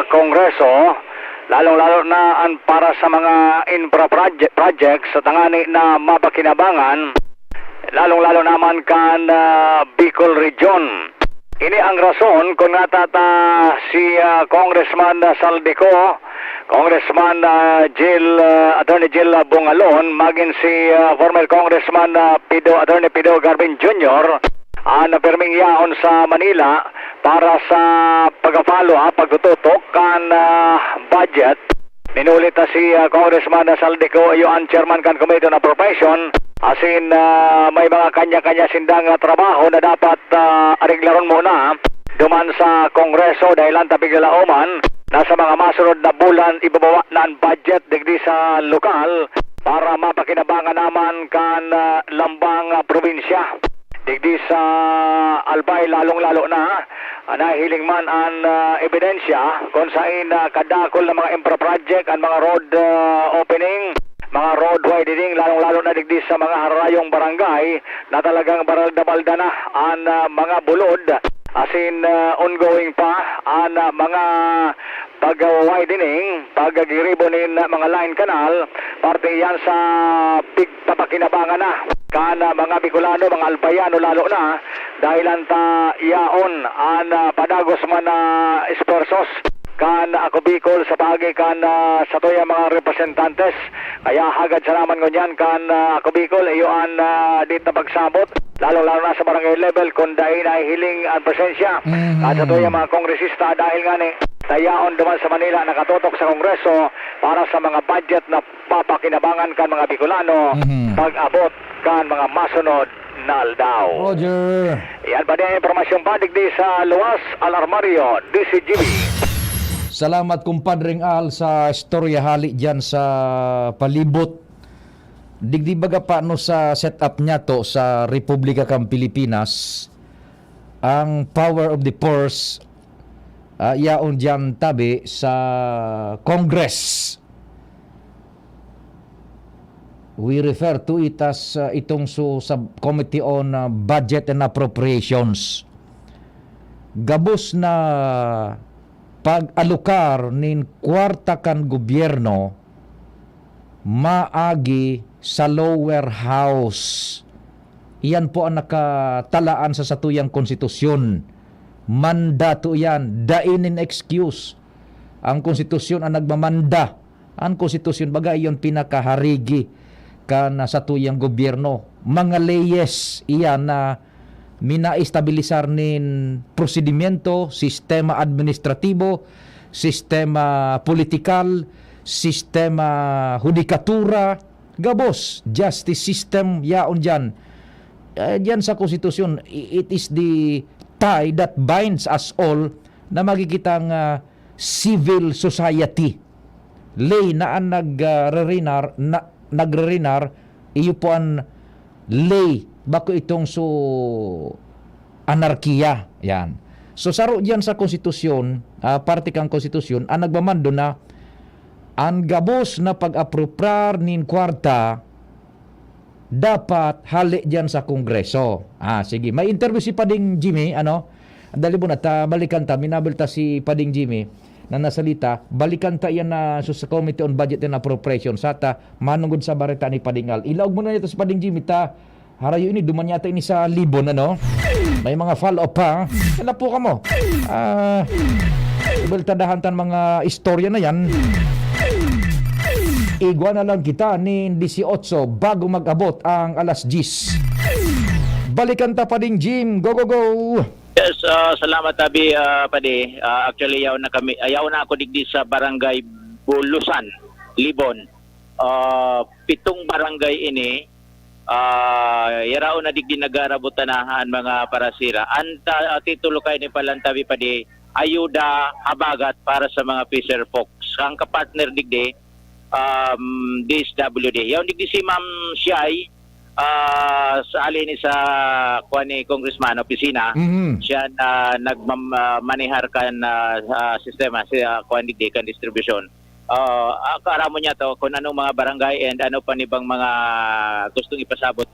Kongreso, lalong-lalo na an para sa mga infra proje-, projects sa tangani na mapakinabangan, lalong-lalo naman kan, ah, Bicol Region. Ini ang rason kun ngata ta si, ah, Congressman, ah, Zaldy Co, Congressman, ah, Jil, ah, Attorney Jil, ah, Bungalon, magin si, ah, former Congressman, ah, Pido, Attorney Pido Garvin Junior, ah, na pirming yaon sa Manila para sa pag-follow, ah, pagtututok kan, ah, budget. Minuli ta si, ah, Congressman Zaldy Co, iyo an chairman kan Committee on Appropriation. Asin, ah, may mga kanya-kanya sindang, ah, trabaho na dapat, ah, areglaron muna duman sa Kongreso, dahilan ta piglaoman na sa mga masunod na bulan, ibababa na an budget digdi sa lokal para mapakinabangan naman kan, ah, lambang, ah, probinsya. Digdi sa Albay, lalong-lalo na, ah, nahihiling man an, ah, ebidensya kun saen, ah, kadakul na mga infra project, an mga road, ah, opening, mga road widening, lalong-lalo na digdi sa mga harayong barangay na talagang baralda-balda na an, ah, mga bulod, asin, ah, ongoing pa an, ah, mga pag-widening, paggiribo nin mga line canal, parte yan sa pigpapakinabangan na kan mga Bicolano, mga Albayano lalo na, dahilan ta yaon an, ah, padagos man na esfuerzos kan Ako Bicol sa paagi kan, ah, satuyang mga representantes. Kaya hagad sana man ngunyan kan, ah, Ako Bicol, iyo an, ah, dita pagsabot, lalong-lalo na sa barangay level, kun dai nahihiling an presensya Mhm. kan satuyang mga kongresista dahil ngani sa yaon duman sa Manila nakatutok sa Kongreso para sa mga budget na papakinabangan kan mga Bicolano Mhm. pag-abot kan mga masunod na aldaw. Roger. Yan pa din ang impormasyon pa digdi sa luwas, Al Armario, D C G B. Salamat, kumpadreng Al, sa istorya hali diyan sa palibot. Digdi baga pa, no, sa setup niya to sa Republika kan Pilipinas, ang power of the purse, ah, yaon diyan tabi sa Congress. We refer to it as, uh, itong su-, Subcommittee on, uh, Budget and Appropriations. Gabos na pag-alokar nin kwarta kan gobyerno maagi sa lower house. Iyan po ang nakatalaan sa satuyang konstitusyon. Mandato iyan, dai nin excuse. Ang konstitusyon ang nagmamanda. An konstitusyon, baga, iyon pinakaharigi kan, ah, satuyang gobyerno. Mga leyes iyan na minaestabilisar nin prosedimento, sistema administratibo, sistema politikal, sistema hudikatura, gabos, justice system, yaon diyan. Eh, diyan sa konstitusyon, i-, it is the tie that binds us all na magkikitang, ah, civil society. Ley na an nag, ah, rerinar, na, nagrerinar, iyo po an ley, bako itong so anarkiya. Yan. So, saro diyan sa konstitusyon, ah, parte kan konstitusyon, ang nagmamando na an gabos na pag-apropriar nin kwarta dapat hale diyan sa Kongreso. Ah, sige. May interview si Pading Jimmy, ano? Dali muna, ta, balikan ta. Minabil ta si Pading Jimmy na nasalita. Balikan ta yan na sa, sa Committee on Budget and Appropriation. Sa ta, manungod sa bareta ni Pading Al. Ilaog muna nito si Pading Jimmy, ta. Harayo ini, duman yata ini sa Libon, ano? May mga follow-up pa. Wala po kamo. Ah, ibalitadahan tan mga istorya na yan. Igwa na lang kita nin dieciocho bago mag-abot ang alas diyes. Balikan ta pa ding Jim. Go, go, go! Yes, ah, salamat, Abi, ah, Padi. Ah, actually, yaon na kami, ah, yaon na ako digdi sa Barangay Bulusan, Libon. Ah, pitong barangay ini, ah, yaraon na digdi nag-aarabot na an mga parasira. Ang ta-, titulo kaini palan, Abi, Padi, ayuda habagat para sa mga fisher folks. Ang kapartner digdi, um, D S W D. Yaon digdi si Ma'am Shai, ah, sa ali ni sa kuwan ni Congressman opisina, Mhm. siya na nagmam-, ah, manehar kan, ah, ah, sistema, si, ah, kuwan digdi, kan distribusyon. Ah, ah, kaaramo niya to kung anong mga barangay and ano pa ni bang mga gustong ipasabot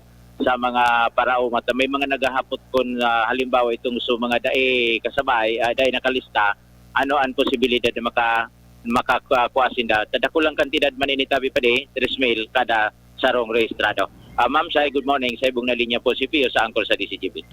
sa mga paraoma. Ta may mga naghahapot kun, ah, halimbawa itong so mga dai kasabay, ah, dai nakalista, ano ang posibilidad na maka-, makakuha sinda? Ta dakul ang kantidad man ini, Abi, Padi, tres mil kada sarong rehistrado. Ah, Ma'am Shai, good morning. Sa ibong na linya po si Pio sa Angkol sa D C G B.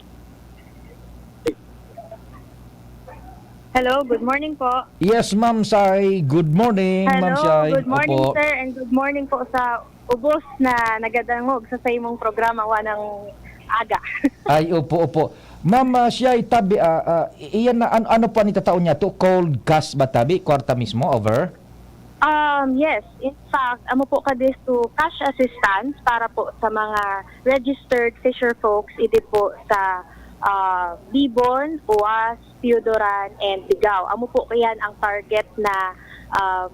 Hello, good morning po. Yes, Ma'am Shai. Good morning, Ma'am Hello, Shai. good morning, Opo. sir, and good morning po sa ubos na nagadangog sa saimong programa, Wanang Aga. Ay, opo, opo. Ma'am, ah, Shai, tabi, ah, ah, i-, iyan na, an-, ano pa ni tatao niya to? Cold cash ba, tabi? Kwarta mismo, over? Um, yes. In fact, amo po kadisto cash assistance para po sa mga registered fisher folks, idi po sa, ah, Bibon, Uas, Piodoran, and Ligao. Amo po yan ang target na, um,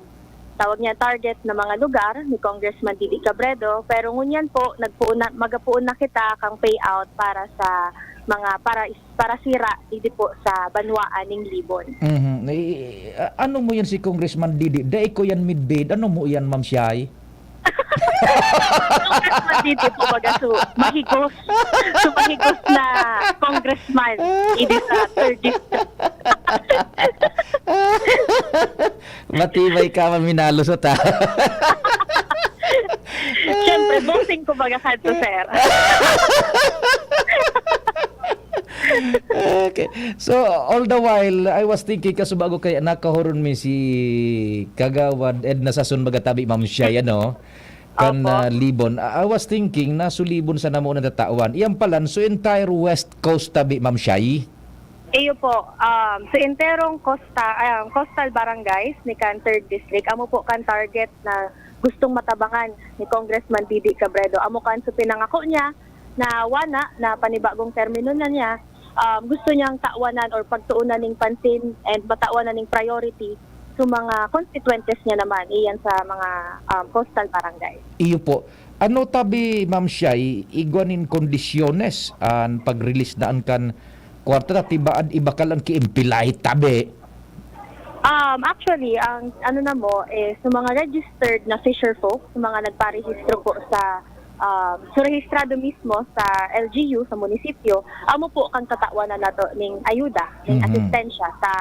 tawag niya, target na mga lugar ni Congressman Didi Cabredo. Pero ngunyan po, nagpoon na, magapoon na kita kang payout para sa mga para-, parasira didi po sa banwaan ning Libon. Mhm. Eh, a-, ano mo yan si Congressman Didi? Dai ko yan midbid. Ano mo yan, Ma'am Shai? Congressman Didi po, baga, so, mahigos. So, mahigos na congressman. Idi sa third district. Matibay ka, maminalusot, ha? Siyempre, bossing ko baga kadto, sir. Okay. So, all the while, I was thinking, kaso bago kaya nakahuron mi si Kagawad Edna Sason, baga tabi, Ma'am Shai, ano? Kan, Opo. ah, Libon. I, I was thinking na su Libon sana mo natatawan. Iyan palan, su entire West Coast tabi, Ma'am Shai? Iyo po, um, sa enterong costa-, ah, coastal barangays ni kan third district, amo po kan target na gustong matabangan ni Congressman Didi Cabredo. Amo kan su pinangako niya na wana na panibagong termino na niya, um, gusto niyang tawanan or pagtuunan ning pansin and matawan na ning priority sa mga constituentes niya naman, iyan sa mga, um, coastal barangay. Iyo po. Ano tabi, Ma'am Shai, igwa nin kondisyones an pag-release na an kan kwarta, ta tibaad iba ka lang kiimpilay tabi. Um, actually, ang ano na mo is sa mga registered na fisher folk, sa mga nagparehistro po sa, um, sa rehistrado mismo sa L G U, sa munisipyo, amo po kang tatawanan nato ning ayuda, ning Mhm. asistensya. Sa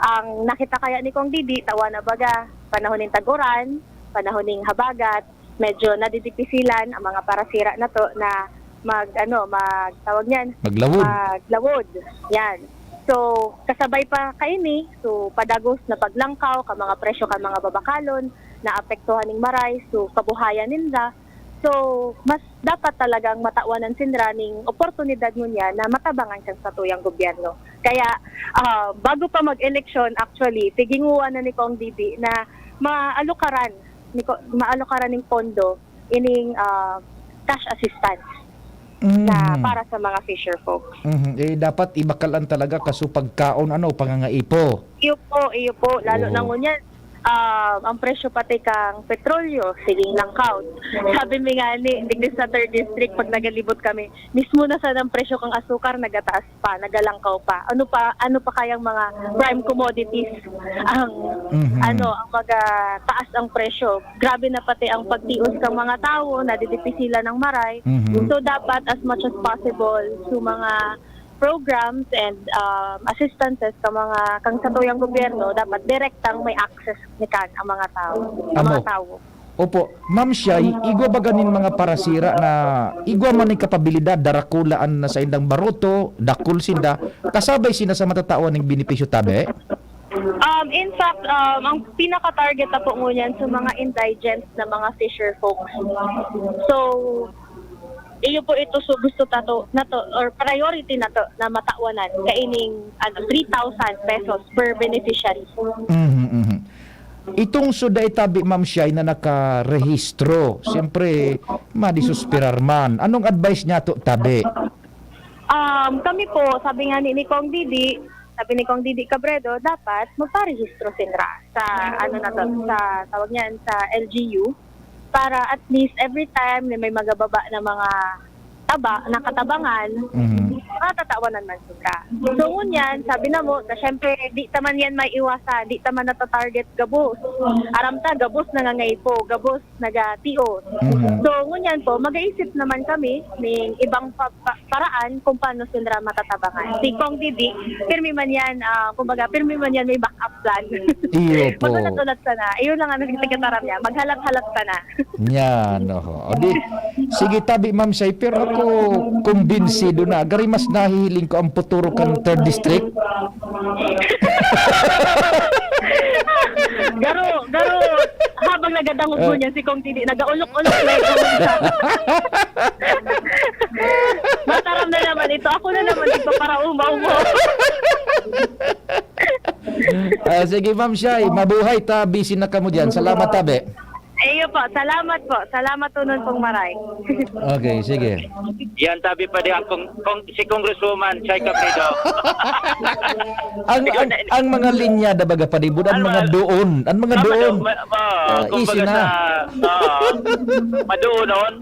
ang nakita kaya ni Kong Didi, tawa na baga, panahon ning tag-uran, panahon ning habagat, medyo nadidipisilan ang mga parasira na to na mag, ano, mag, tawag niyan, Maglawod. maglawod. Yan. So, kasabay pa kaini, so, padagos na paglangkaw ka mga presyo ka mga babakalon, naapektuhan ning maray, so, kabuhayan ninda. So, mas dapat talagang matawan an sinra ning oportunidad ngunyan na matabangan kan satuyang gobyerno. Kaya, ah, bago pa mag-eleksyon, actually, tiginguan na ni Kong Didi na maalukaran ni ko-, maalukaran ning pondo ining, ah, cash assistance na Mm. para sa mga fisher folks. Mhm. Eh, dapat ibakalan talaga kaso pagkaon, ano, pangangaipo. Iyo po, iyo po. Lalo Oo. na ngunyan, ah, ang presyo pati kang petrolyo, siging langkaw. Sabi mi nga ni, digdi sa third district, pag nagalibot kami, mismo na sana ang presyo kang asukar, nagataas pa, nagalangkaw pa. Ano pa, ano pa kayang mga prime commodities ang, Mhm. ano, ang mga taas ang presyo? Grabe na pati ang pagtios kang mga tawo, nadidipisilan ng maray. Mhm. So, dapat as much as possible, so mga programs and, um, assistances sa mga kang satuyang gobyerno, dapat direktang may access ni kan ang mga tao, ang Amo. mga tawo. Opo. Ma'am Shai, igwa ba ganin mga parasira na igwa man ni kapabilidad, darakula an saindang baroto, dakul sinda, kasabay sinda sa matatawan ning benepisyo tabi? Um, in fact, um, ang pinaka-target na po ngunyan sa mga indigent na mga fisher folks. So, Iyo po ito, so gusto tato nato or priority nato na matawanan kaining, ano, three thousand pesos per beneficiary. Mhm, mhm. Itong suday tabi, Ma'am Shai, na nakarehistro, siyempre, madisuspirar man. Anong advice niyato tabi? Um, kami po, sabi nga ni, ni Kong Didi, sabi ni Kong Didi Cabredo, dapat magparehistro sila sa, ano na to, sa, tawag niyan, sa L G U, para at least every time na may magababa na mga taba, nakatabangan, Mhm. matatawanan man sila. So, ngunyan, sabi na mo, na syempre, di ta man yan maiwasan, di ta man nata-target gabos. Aram ta, gabos nangangaipo, gabos nagatios. Mhm. So, ngunyan po, mag-aisip naman kami ning ibang pa-, pa-, paraan kung paano sila matatabangan. Si Kong Didi, pirmi man yan, ah, kumbaga, pirmi man yan, may backup plan. Iyo po. Maghulat-hulat sana. Iyon lang ang nagtitigasaram niya. Maghalat-halat sana. Yan, oho. O di, sige tabi, Ma'am Shai, pero ako kumbinsido na. Gari mas nahihiling ko ang futuro kan third district. Garo, garo. Habang nagadangog mo Ah. niya, si Kong Didi, nagaulok-ulok na ito. Mataram na naman ito. Ako na naman, ito para umaw mo. Ah, sige, Ma'am Shai, mabuhay ta, busy na kamo diyan. Salamat, tabi. Iyo po, salamat po. Salamat tunon pong maray. Okay, sige. Yan, tabi pa di ang kong, kong, si Congresswoman Shai Cabredo. Ang, Ikaw ang, na, ang mga linya, da baga, palibot, ang Ang mga mga doon, ang mga Ang doon. mado-, ma-, ma-, Ah, kumbaga easy na. sa, ah, madoon.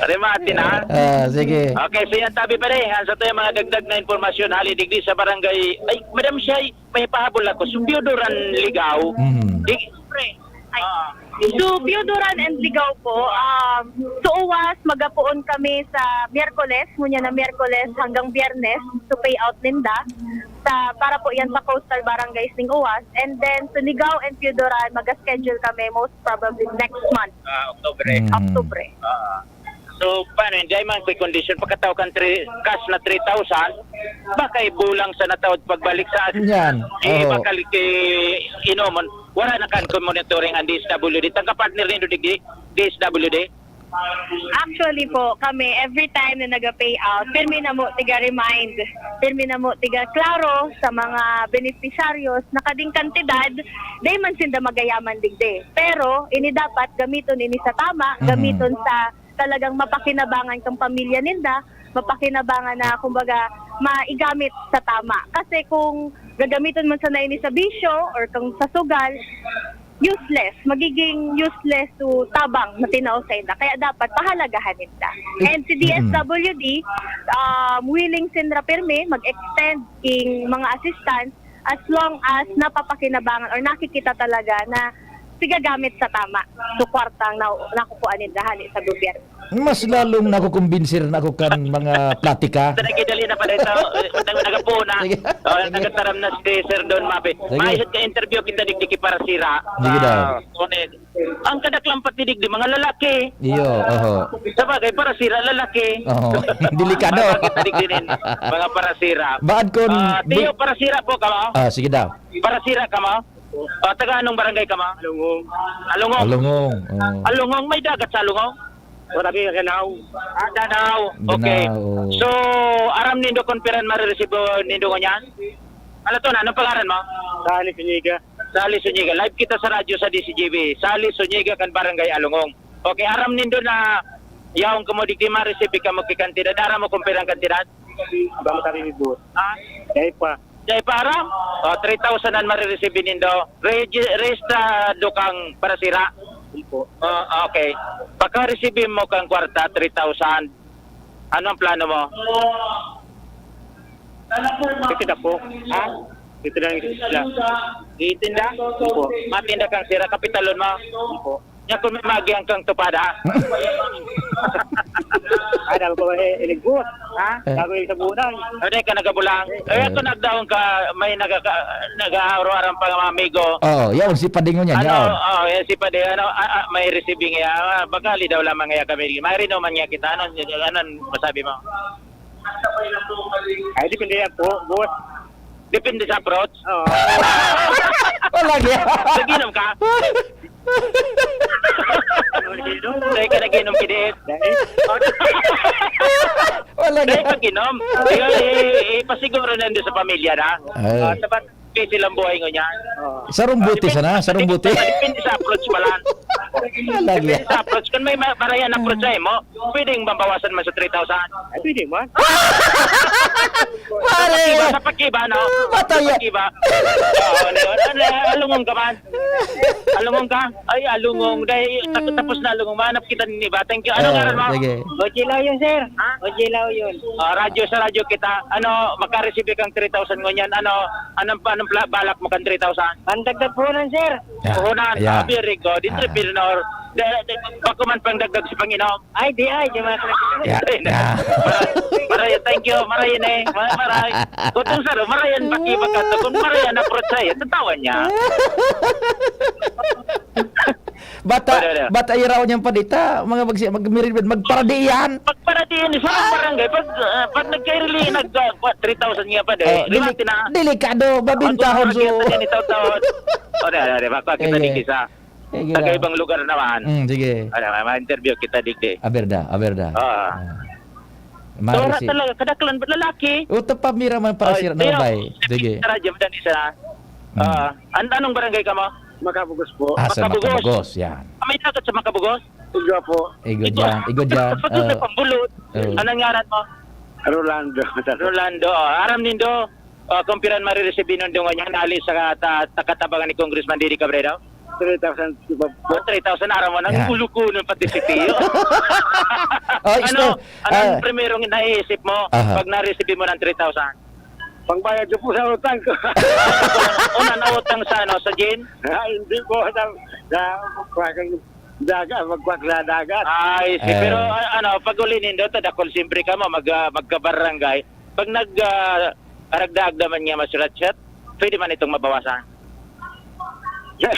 Remate na. Ah, sige. Okay, so yan, tabi pa rin. Ang sa tayo mga dagdag na impormasyon, hali digdi sa barangay, ay, Madam Shai, may pahabol ako. So, Piodoran Ligao. Mhm. Di, Pre, ay. Ah. So, Piodoran and Ligao po, um, so uwas, magapoon kami sa Miyerkules, ngunyan na Miyerkules hanggang Biyernes, so pay out ninda. Sa, para po yan sa coastal barangays ning uwas. And then, so Ligao and Piodoran, mag-schedule kami most probably next month. Ah, Oktubre. Mm. Oktubre. Ah. So, paano yun? Di ay man ko'y condition. Pagkatao kan three, cash na three thousand, baka ibulang sa nataod pagbalik sa Yan. Di Oo. bakal ki inomon. Wala na kan monitoring ang D S W D. Tangka partner nindo digdi, D S W D. Actually po, kami, every time na naga-pay out, pirmi na mo tiga-remind, pirmi na mo tiga-klaro sa mga benepisyaryo na kading kantidad, di man sinda magayaman digdi. Pero, ini dapat gamiton ini sa tama, Mhm. gamiton sa talagang mapakinabangan kang pamilya ninda, mapakinabangan na, kumbaga, maigamit sa tama. Kasi kung gagamiton man sana ini sa bisyo or kung sa sugal, useless, magiging useless to tabang na tinao sa inda. Kaya dapat pahalagahan ninda. Eh, And si mm. D S W D, um, willing sinra pirmi mag-extend king mga assistance as long as napapakinabangan or nakikita talaga na sigagamit sa tama. So, kwartang na, nakukuha ninda hali sa gobyerno. Mas lalong nakukumbinsi na ako kan mga platika. Sa nagidali na pala ito, eh, nag-, nagapo na. Sige. Oh, Sige. nagataram na si Sir Don Mabe. Sige. Maayos ka interview kita digdi ki Parasira. Sige daw. Ah, Tony. Ang kadaklan pati digdi, mga lalaki. Iyo, oho. Sa bagay, Parasira, lalaki. Oho. Delikado. Mga bagay ta digdi nin, mga Parasira. Baad kun Ah, di- Tiyo, Parasira po ka, oh? Ah, sige daw. Parasira ka, ma? Ah, taga anong barangay ka, ma? Alungong. Alungong. Alungong, oo. Alungong, may dagat sa Alungong? Wala, may Danao. Ah, Danao. Okay. Danao, oo. So, aram nindo kung piran mariresibo nindo ngunyan? Ano to na? Anong pangaran mo? Sali Zuniga. Sali Zuniga. Live kita sa radyo sa D Z G B. Sali Zuniga kan Barangay Alungong. Okay, aram nindo na yaon kamo digdi ma-receive kamo ki kantidad. Aram mo kung pirang kantidad? Abang sabi ni boss. Ha? Dahil pa. Dai pa aram? O, three thousand an marireceive nindo. Regi-, rehistrado kang Parasira? Opo. O, okay. Pagka-receive mo kang kwarta, three thousand, ano ang plano mo? Kasi na po. Ha? Dito lang yung isla. Itinda? Opo. Matinda kang sira, kapitalon mo? Opo. Nya kung may maagihan kang tupada. Ay, dami ko, eh, iligbot. Ha? Eh. Bago yung sabunan. Ano ka nagabulang? Eh, Eh. ako nagdaon ka, may nagaka-, nag-aaro-aran pa mga amigo. Oo, yaon si Pading ngunyan, Ano, yaon. oh, yan si Padi, ano, ah, ah, may receiving, ah, ah, bagali daw lamang nga kami. May rinuman nga kita. Ano, ano masabi mo? Ay, depende yan po, boss. Depende sa approach? Oo. Wala niya. Nag-inom ka? Dai ka nag-inom, kidit. Wala Dai nga. pag-inom. Ayun, i-, ipasiguro na doon sa pamilya na. Ay. Ah, sapat, busy lang buhay ngunyan. Sarong buti Ah, sana, depende, sarong buti. depende sa approach pa lang. Talaga. Depende sa approach. Kung may ma-, marayan approach sa imo, pwedeng mabawasan man sa three thousand. Ay, pwede man. Pare! Sa pagkiba, sa pagkiba, no? Ah, mataya. Sa pagkiba. Oo, ano, ano, alungong ka man. Alungong ka? Ay, alungong. Dahil tapos, tapos na alungong. Mahanap kita ni iba. Thank you. Anong Ah, ngaran mo? sige. Oji Lao yun, sir. Ha? Oji Lao yun. Ah, radyo sa radyo kita. Ano, makareceive kang three thousand ngunyan. Ano, anong, anong pla-, balak mo kang three thousand? Pandagdag puhunan, sir. Yeah. Puhunan. Yeah. Ah, very good. Ah. Entrepreneur. Da-, da-, bako man pang dagdag sa panginom. Ay, di ay, di man. Yeah. Ay, na-, Yeah. mara-, maray, thank you, maray na eh. Ma-, maray. Kung itong saro, maray yan, baki, baka to. Kung maray yan, approach sa'yo, tatawan niya. Bata, Wala, wala. bata iraw niyang padita, mga magsi-, magmirid-, magparadian. Pagparadian, sa mga barangay, pag, ah, pag nagkairili, nag, ah, kwa-, three thousand nga pa, di. Oh, Di ba, dili-, tina-, delikado, babintahon Pag-, so. Pag-, Pag-, Pag-, Pag-, Pag-, Pag-, Pag-, Pag-, Sige. Sa kaiba-ibang lugar naman. Mm, sige. Ano, ma-, ma-interview kita digdi. Aberda, aberda. Oo. Ah. So, wala Marisi. talaga, kadaklan, lalaki. Uto pa, mira man para Oh, sira na tiyo. bay. Sige. Sa radyo, madali sa, Mm. ah, an-, anong barangay ka mo? Macabugos po. Ah, sa Macabugos. Macabugos, yan. Ah, may dagat sa Macabugos? Igwa po. Igwa Igwa. dyan, igwa dyan. Pagod na Ah. pambulot. Oh. Anong ngaran mo? Rolando. Rolando, oh. Aram nindo, ah, kung piran marireceive nindo ngunyan, ali sa ta-, ta-, katabangan ni Congressman Didi Cabredo? Three thousand po. Oh, three thousand, aram mo, nang Yeah. ulo ko nun pati si Tiyo. Oh, Ano, isto-, anong ah. primerong naiisip mo Aha. pag na-receive mo ng three thousand? Pangbayad ko po sa utang ko. Una na utang sa ano, sa gin? Ah, hindi po, sa, sa, sa dagat, magkwak sa dagat. Ay, si, Eh. pero, ah, ano, pag uli nindo, ta dakul siyempre ka mo, mag, ah, magkabarangay. Pag nag, ah, aragdag naman niya masurat-surat, pwede man itong mabawasan. Yan,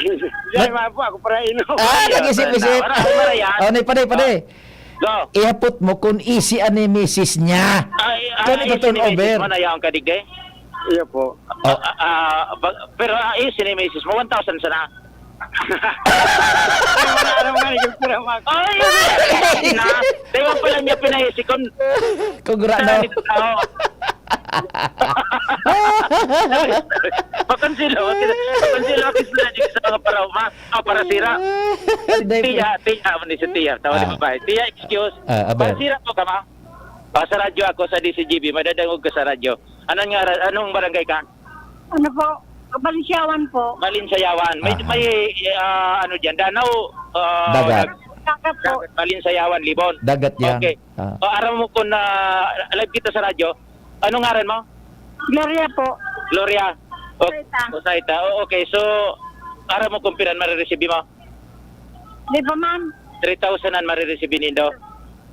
yan, mga po, ako para inom. Ah, Ayun, nag-isip-isip. wala, wala, wala yan. Oh, ni pade, pade. Go. Ihapot mo kung isi an ni misis niya. Ay, Kung ay, ito turn sinimisis over. mo na yaon ka, digdi? Iyo po. Oh. Ah, ah, ba-, pero, ah, eh, sinimesis mo, one thousand sana. Ay, wala naman, ikaw pala, Mac. Ay, na. Di ba pala niya pinaisi kon Kung gra-, Saan no? ito tao? Pakonsilo, pakonsilo, pakonsilo, sa mga parauma, ah, para sira. Hindi, Tiya, tiya, ano si tiya? Tawa ni Ah. babae. Tiya, excuse. Ah, aber. Para sira po ka, ma? Ah, sa radyo ako, sa D C G B, madadangog ka sa radyo. Anong nga ra-, anong barangay ka? Ano po? Balinsiyawan po. Balinsayawan. May, Aha. may, ah, ano diyan, danaw, ah, Dagat. dag-, Dagat po. dagat, Balinsayawan, Libon. Dagat yan. Okay. Ah. O, aram mo kung na live kita sa radyo, anong ngaran mo? Gloria po. Gloria. O, Osaita. Osaita. O, okay. So, aram mo kung piran marireceive mo? Di pa man. Three thousand an marireceive nindo.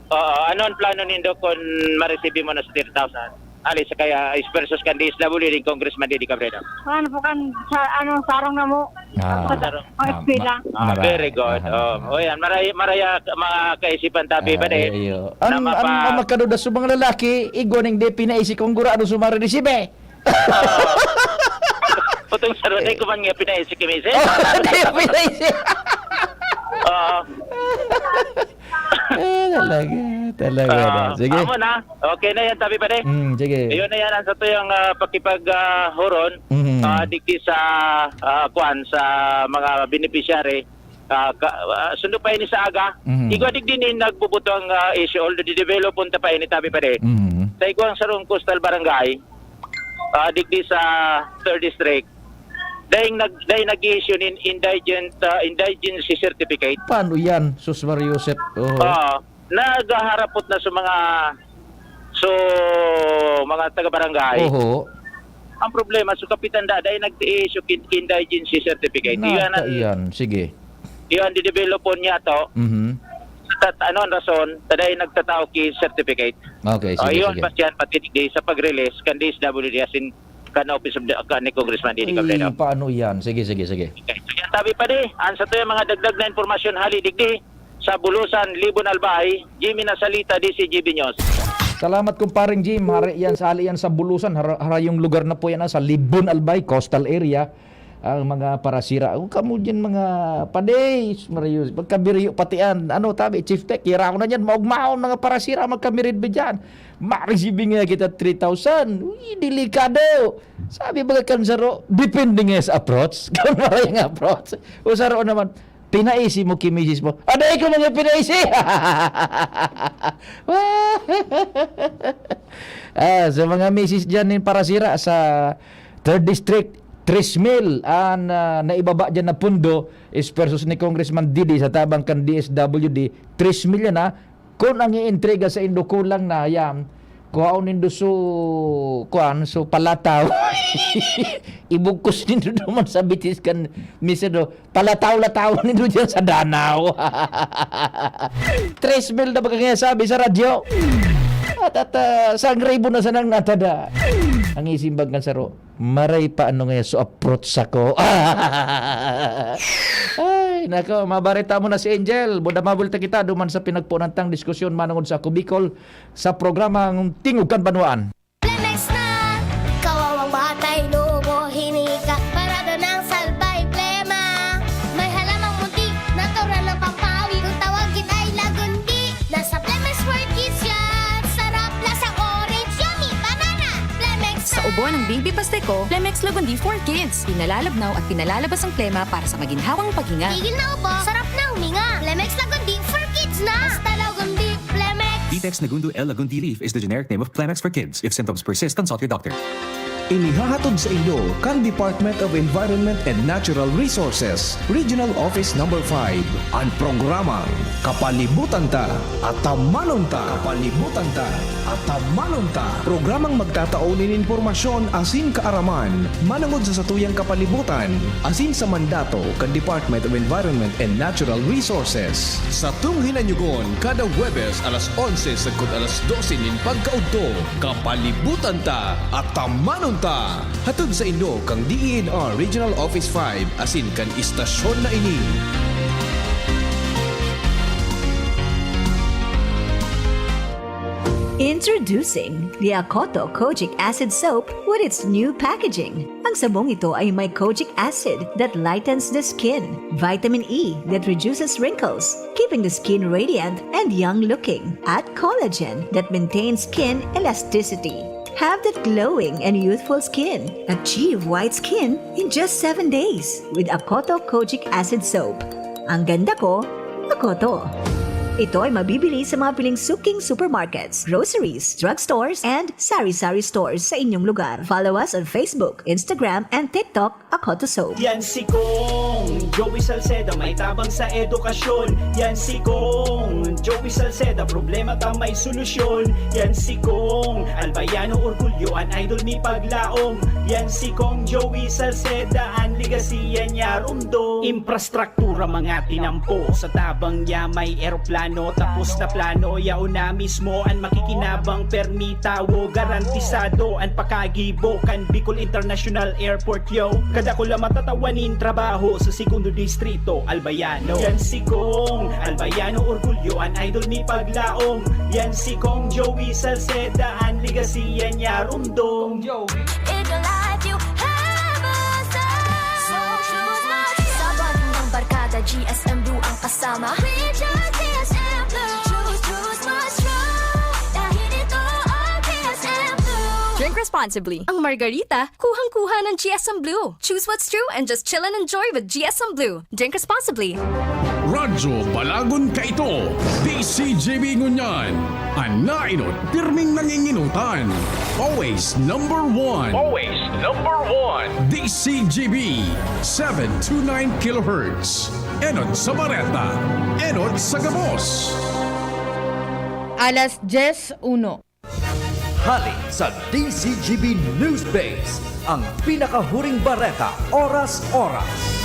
Oo, ano ang plano nindo kung marireceive mo na sa three thousand? Ali sa kaya is versus kan D S W D, Congressman Didi Cabredo. Ano po kan, sa, ano, sarong na mo. Ah, Sa sarong. Ang ah, eskwela. ma-, Ah, mara-, very good. ah, Oh, ah. oh, yan. Maray-, maraya, mga kaisipan, tapi Ah, pa din. iyo. Ang, Tama ang, pa. ang magkaduda sa mga lalaki, igwa ning di pinaisi kung gurado sa marireceive. Oo. Putong sarunay ko man nga pinaisi ki misis. Oh, di pinaisi. Oo. Ah, talaga, talaga na. Ah, Sige. amo na. Okay na yan, tabi pa, de. Mm, sige. Iyon na yan ang satuyang, ah, pakipag, ah, huron, Mhm. ah, digdi sa, ah, kwan, sa mga beneficiary. Ah, ka-, ah, sundo pa ini sa aga. Mhm. Igwa digdi ni nagbubuto ang, ah, issue, although di-develop unta pa ini, tabi pa, de. Mhm. Sa igwang sarong coastal barangay, ah, digdi sa third district, dahil nag-, dahil nag-i-issue nin indigent, ah, indigency certificate. Paano yan, Sus Mario Joseph? Oo. Oo. Naghaharapot na sa mga, so, mga taga-barangay. Oho. Ang problema, so, kapitan da, dahil nag-i-issue kin-, indigency certificate. Nata Iyan ang yan. Sige. Iyan, didevelopon niya to. Mhm. Tat-, ano ang rason, taday nagtatao ki certificate. Okay, Oh, sige, iyon, sige. Pasiyan, pati di sa pag-release, kan D S W D, as in, kan Office of the, kan ni Congressman Didi Ay, Cabredo. Paano yan? Sige, sige, sige. Okay. So, yan, tabi pa di. Ang sa to yung mga dagdag na impormasyon, hali digdi, sa Bulusan, Libon Albay, Jimmy Nasalita, D C G B News. Salamat, kumparing Jim. Hari yan, sa hali yan sa Bulusan. Har-, harayong lugar na po yan, ah, sa Libon Albay, coastal area. Ang mga parasira, "O, kamo dyan, mga pade, sus Maria, magkabiriyo pati an, ano, tabi, Chief Tech, hira ko na dyan, maugmaon, mga parasira, magkamiridbi dyan." Marisibi nga kita three thousand. Uy, delikado. Sabi baga kan saro, "Depende nga sa approach." Kung maray nga approach. O saro naman, "Pinaisi mo ki misis mo." "Ada ko mga pinaisi." Ah, sa mga misis dyan nin parasira sa third District, tres mil an, ah, naibaba dyan na pundo, esfuerzos ni Congressman Didi sa tabang kan D S W D, tres mil yan, ah. Kun ang ientrega saindo kulang na, yan, kuhaon nindo su-, kuan, su palataw. Ibugkos nindo duman sa bitis kan misis do. Palataw-lataw nindo diyan sa danaw. Tres mil na baga kaya sabi sa radyo. At, at, ah, sangre mo na sanang natada. Ang isimbag kan saro, "Maray pa ano nga su approach sako." Ay, nako, mabareta mo na si Angel. Buda mabulta kita duman sa pinagpunantang diskusyon manungod sa Ako Bicol sa programang Tingog kan Banwaan. Plemex na! Kawawang batay, lobo, hinika, parada ng salbay, plema. May halamang munti, natural ng pampawi. Kung tawagin ay lagundi, nasa Plemex for Kids yan. Sarap, lasang orange, yummy, banana. Plemex Sa na! Ubo ng baby Pasteco, Plemex Lagundi for Kids. Pinalalabnaw at pinalalabas ang plema para sa maginhawang paghinga. Tigil na ubo, sarap na huminga. Plemex Lagundi for Kids na! Basta Lagundi, Plemex! Vitex Nagundo L Lagundi leaf is the generic name of Plemex for Kids. If symptoms persist, consult your doctor. Inihahatod saindo kan Department of Environment and Natural Resources, Regional Office Number five, an programang Kapalibutan Ta, Atamanon Ta. Kapalibutan Ta, Atamanon Ta. Programang magtatao nin impormasyon asin kaaraman manungod sa satuyang kapalibutan asin sa mandato kan Department of Environment and Natural Resources. Satong hinanyogon kada Huwebes alas onse sagkod alas dose nin pagkaudto, Kapalibutan Ta, Atamanon Ta. Hatod saindo kan D E N R Regional Office five asin kan istasyon na ini. Introducing the Akoto Kojic Acid Soap with its new packaging. Ang sabong ito ay may kojic acid that lightens the skin, vitamin E that reduces wrinkles, keeping the skin radiant and young looking, at collagen that maintains skin elasticity. Have that glowing and youthful skin. Achieve white skin in just seven days with Akoto Kojic Acid Soap. Ang ganda ko, Akoto. Ito ay mabibili sa mga piling suking supermarkets, groceries, drugstores, and sari-sari stores sa inyong lugar. Follow us on Facebook, Instagram, and TikTok, Akoto Soap. Yan si Kong Joey Salceda, may tabang sa edukasyon. Yan si Kong Joey Salceda, problema ta may solusyon. Yan si Kong Albayano, orgulyo, an idol mi paglaom. Yan si Kong Joey Salceda, an legacy yan niya rumdom. Infrastruktura mga tinampo, sa tabang niya may eroplano, tapos na plano, yaon na mismo an makikinabang, permi tawo, garantisado an pakagibo kan Bicol International Airport, yo. Kadakula matatawan nin trabaho sa Segundo Distrito, Albayano. Yan si Kong Albayano, orgulyo, an idol mi paglaom. Yan si Kong Joey Salceda, an legacy yan niya rumdom. Kong Joey. In your life, you have a star. So choose Max. Sa bonding ng barkada, G S M Blue ang kasama. We choose G S M Blue. Choose, choose Max Strong. Dahil ito ang G S M Blue. Drink responsibly. Ang Margarita, kuhang-kuha ng G S M Blue. Choose what's true and just chill and enjoy with G S M Blue. Drink responsibly. Radyo Balagon kaito, D C G B ngunyan. An nainot, pirming nanginginutan. Always number one. Always number one. D C G B, seven two nine kilohertz. Enot sa Bareta, enot sa gabos. Alas dyes uno. Hali sa D C G B News Base, ang pinakahuring bareta, oras-oras.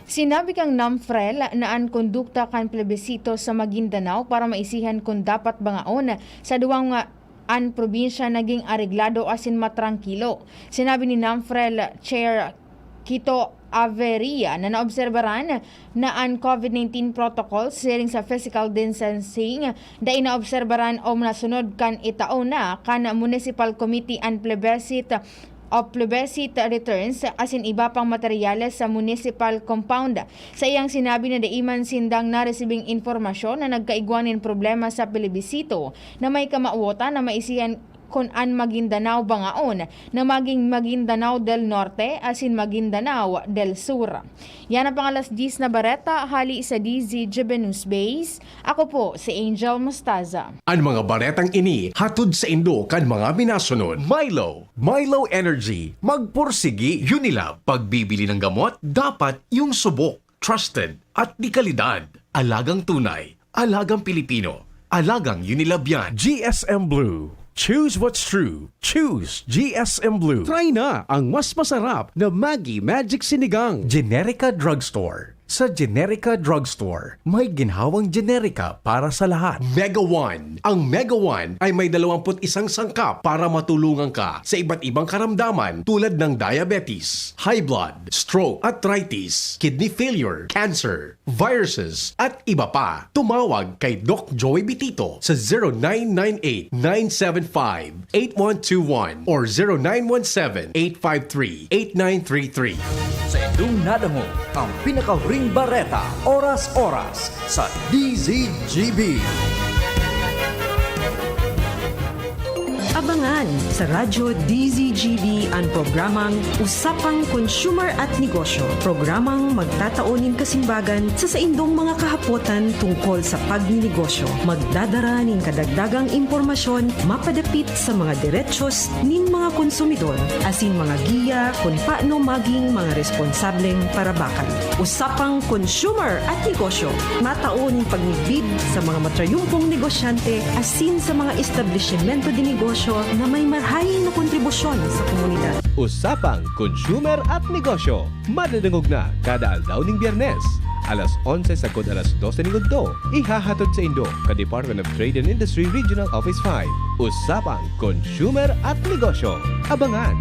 Sinabi kan NAMFREL na an kondukta kan plebisito sa Maguindanao para maisihan kun dapat bangaon sa duwang, ah, an probinsya naging areglado asin matrangkilo. Sinabi ni NAMFREL Chair Kito Averia na naobserbaran na an COVID nineteen protocol siring sa physical distancing dai naobserbaran o nasunod kan itao na kan Municipal Committee an plebiscite o plebiscite returns asin iba pang materyales sa municipal compound. Sa iyang sinabi na dai man sindang naresibing impormasyon na nagkaigwa nin problema sa plebisito na may kamawotan na maisihan kun an Maguindanao Bangaon na magin Maguindanao del Norte asin Maguindanao del Sur. Yan ang pang alas diyes na bareta hali sa D Z G B News Base. Ako po si Angel Mostaza. An mga baretang ini hatod saindo kan mga minasunod: Milo, Milo Energy, magpursigi. Unilab, pagbibili ng gamot, dapat yung subok, trusted, at de kalidad. Alagang tunay, alagang Pilipino, alagang Unilab yan. G S M Blue. Choose what's true. Choose G S M Blue. Try na ang mas masarap na Maggi Magic Sinigang. Generica Drugstore. Sa Generica Drugstore, may ginhawang Generica para sa lahat. Mega One. Ang Mega One ay may dalawampu't isang sangkap para matulungan ka sa iba't ibang karamdaman tulad ng diabetes, high blood, stroke, arthritis, kidney failure, cancer, viruses, at iba pa. Tumawag kay Doc Joey Bitito sa zero nine nine eight nine seven five eight one two one or zero nine one seven eight five three eight nine three three. Sa indong nadangog ang pinakahuring bareta, oras-oras, sa D Z G B. Abangan sa Radyo D Z G B an programang Usapang Consumer at Negosyo, programang magtatao nin kasimbagan sa saindong mga kahapotan tungkol sa pagninegosyo. Magdadara nin kadagdagang impormasyon mapadapit sa mga derechos nin mga konsumidor asin mga giya kun paano maging mga responsableng parabakan. Usapang Consumer at Negosyo, matao nin pagmidbid sa mga matrayumpong negosyante asin sa mga establisimento de negosyo na may marahay na kontribusyon sa komunidad. Usapang Consumer at Negosyo, madadangog na kada aldaw ning Biyernes, alas onse sagkod alas dose ning udto. Ihahatod saindo kan Department of Trade and Industry Regional Office five. Usapang Consumer at Negosyo. Abangan!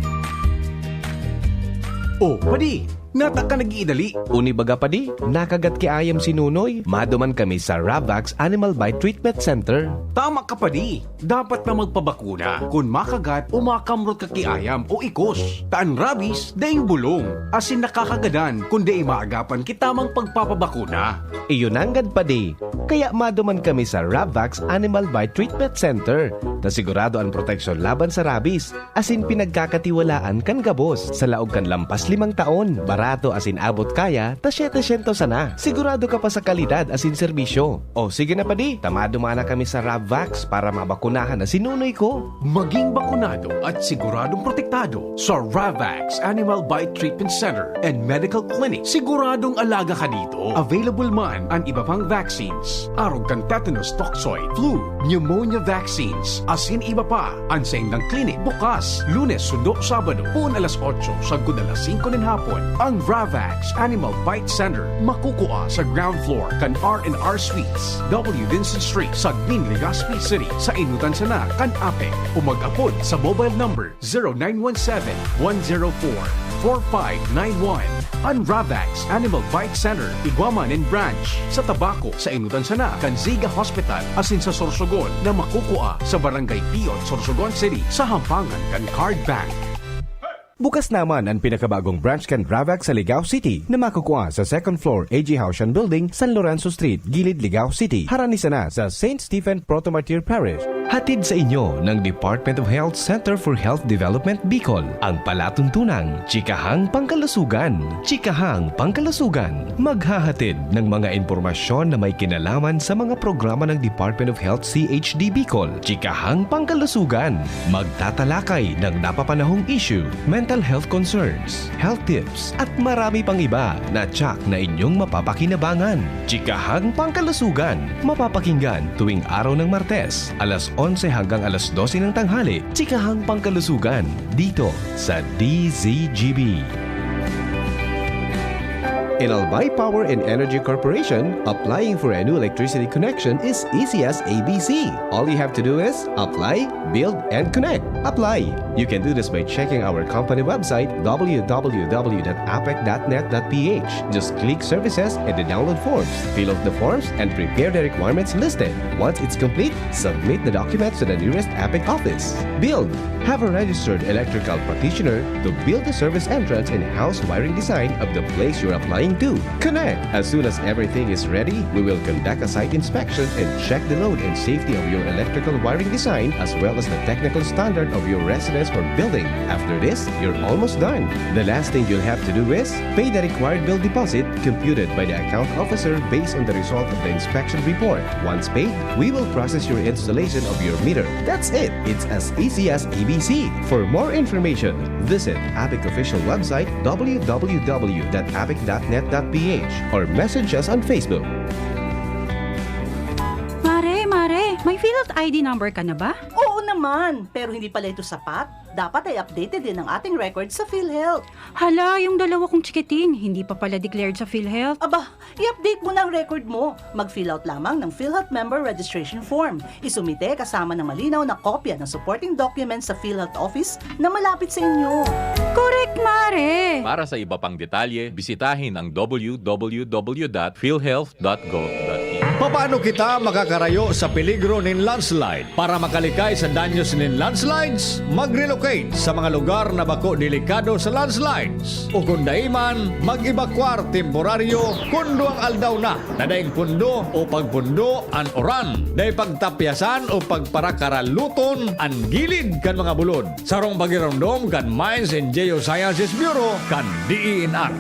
O, padi, nata ka nag-iidali? Uni baga, padi, nakagat ki ayam si Nunoy. Maduman kami sa Ravax Animal Bite Treatment Center. Tama ka, padi. Dapat na magpabakuna kun makagat o makamrot ka ki ayam o ikos. Ta an rabies, daing bulong, asin nakakagadan kun dai maagapan ki tamang pagpapabakuna. Iyo nanggad, padi. Kaya maduman kami sa Ravax Animal Bite Treatment Center, ta sigurado an proteksyon laban sa rabies, asin pinagkakatiwalaan kan gabos. Sa laog kan lampas limang taon, barato asin abot kaya ta setecientos sana. Sigurado ka pa sa kalidad asin serbisyo. O sige na, padi, ta maduman na kami sa Ravax para mabakunahan na si Nunoy ko. Maging bakunado at siguradong protektado sa Ravax Animal Bite Treatment Center and Medical Clinic. Siguradong alaga ka dito. Available man an iba pang vaccines, arog kan tetanus toxoid, flu, pneumonia vaccines, asin iba pa. An saindang klinik bukas Lunes sundo Sabado, poon alas otso sagkod alas singko nin hapon. Ang Ravax Animal Bite Center makukua sa ground floor kan R and R Suites, W Vincent Street, Sagmin, Legazpi City, sa enotan sana kan APEC, o mag-apod sa mobile number zero nine one seven, one zero four, four five nine one. An Ravax Animal Bite Center igwa man nin branch sa Tabaco, sa enotan sana kan Ziga Hospital, asin sa Sorsogon na makukua sa Barangay Pion, Sorsogon City, sa hampangan kan Card Bank. Bukas naman an pinakabagong branch kan Ravax sa Ligao City na makukua sa second floor A G Haushan Building, San Lorenzo Street, Gilid, Ligao City, harani sana sa Saint Stephen Proto-Martyr Parish. Hatid sa inyo ng Department of Health Center for Health Development Bicol, ang palatuntunang Chikahang Pangkalusugan. Chikahang Pangkalusugan, maghahatid ng mga impormasyon na may kinalaman sa mga programa ng Department of Health C H D Bicol. Chikahang Pangkalusugan, magtatalakay ng napapanahong issue, mental health concerns, health tips, at marami pang iba na tiyak na inyong mapapakinabangan. Chikahang Pangkalusugan, mapapakinggan tuwing araw ng Martes, alas onse hanggang alas dose ng tanghali. Chikahang Pangkalusugan, dito sa D Z G B. In Albay Power and Energy Corporation, applying for a new electricity connection is easy as A B C. All you have to do is apply, build, and connect. Apply. You can do this by checking our company website, w w w dot apec dot net dot p h. Just click services and the download forms. Fill out the forms and prepare the requirements listed. Once it's complete, submit the documents to the nearest apec office. Build. Have a registered electrical practitioner to build the service entrance and house wiring design of the place you're applying to. Connect. As soon as everything is ready, we will conduct a site inspection and check the load and safety of your electrical wiring design, as well as the technical standard of your residence or building. After this, you're almost done. The last thing you'll have to do is pay the required bill deposit computed by the account officer based on the result of the inspection report. Once paid, we will process your installation of your meter. That's it. It's as easy as A B C. For more information, visit APEC official website, w w w dot apec dot net dot p h, or message us on Facebook. Mare, Mare, may PhilHealth I D number ka na ba? Oo naman, pero hindi pala ito sapat. Dapat ay updated din ang ating record sa PhilHealth. Hala, yung dalawa kong chikiting, hindi pa pala declared sa PhilHealth. Aba, i-update mo na ang record mo. Mag-fill out lamang ng PhilHealth Member Registration Form. Isumite kasama ng malinaw na kopya ng supporting documents sa PhilHealth Office na malapit sa inyo. Correct, Mare! Para sa iba pang detalye, bisitahin ang w w w dot philhealth dot gov dot p h. Papaano kita makakarayo sa peligro nin landslide? Para makalikay sa danyos nin landslides, mag-relocate sa mga lugar na bako delikado sa landslides. O kung dai man, mag-ebakwar temporaryo kundo ang aldaw na, na daing pundo o pagpundo an uran. Dai pagtapyasan o pagparakaraluton an gilid kan mga bulod. Sarong pagiromdom kan Mines and Geosciences Bureau kan D E N R.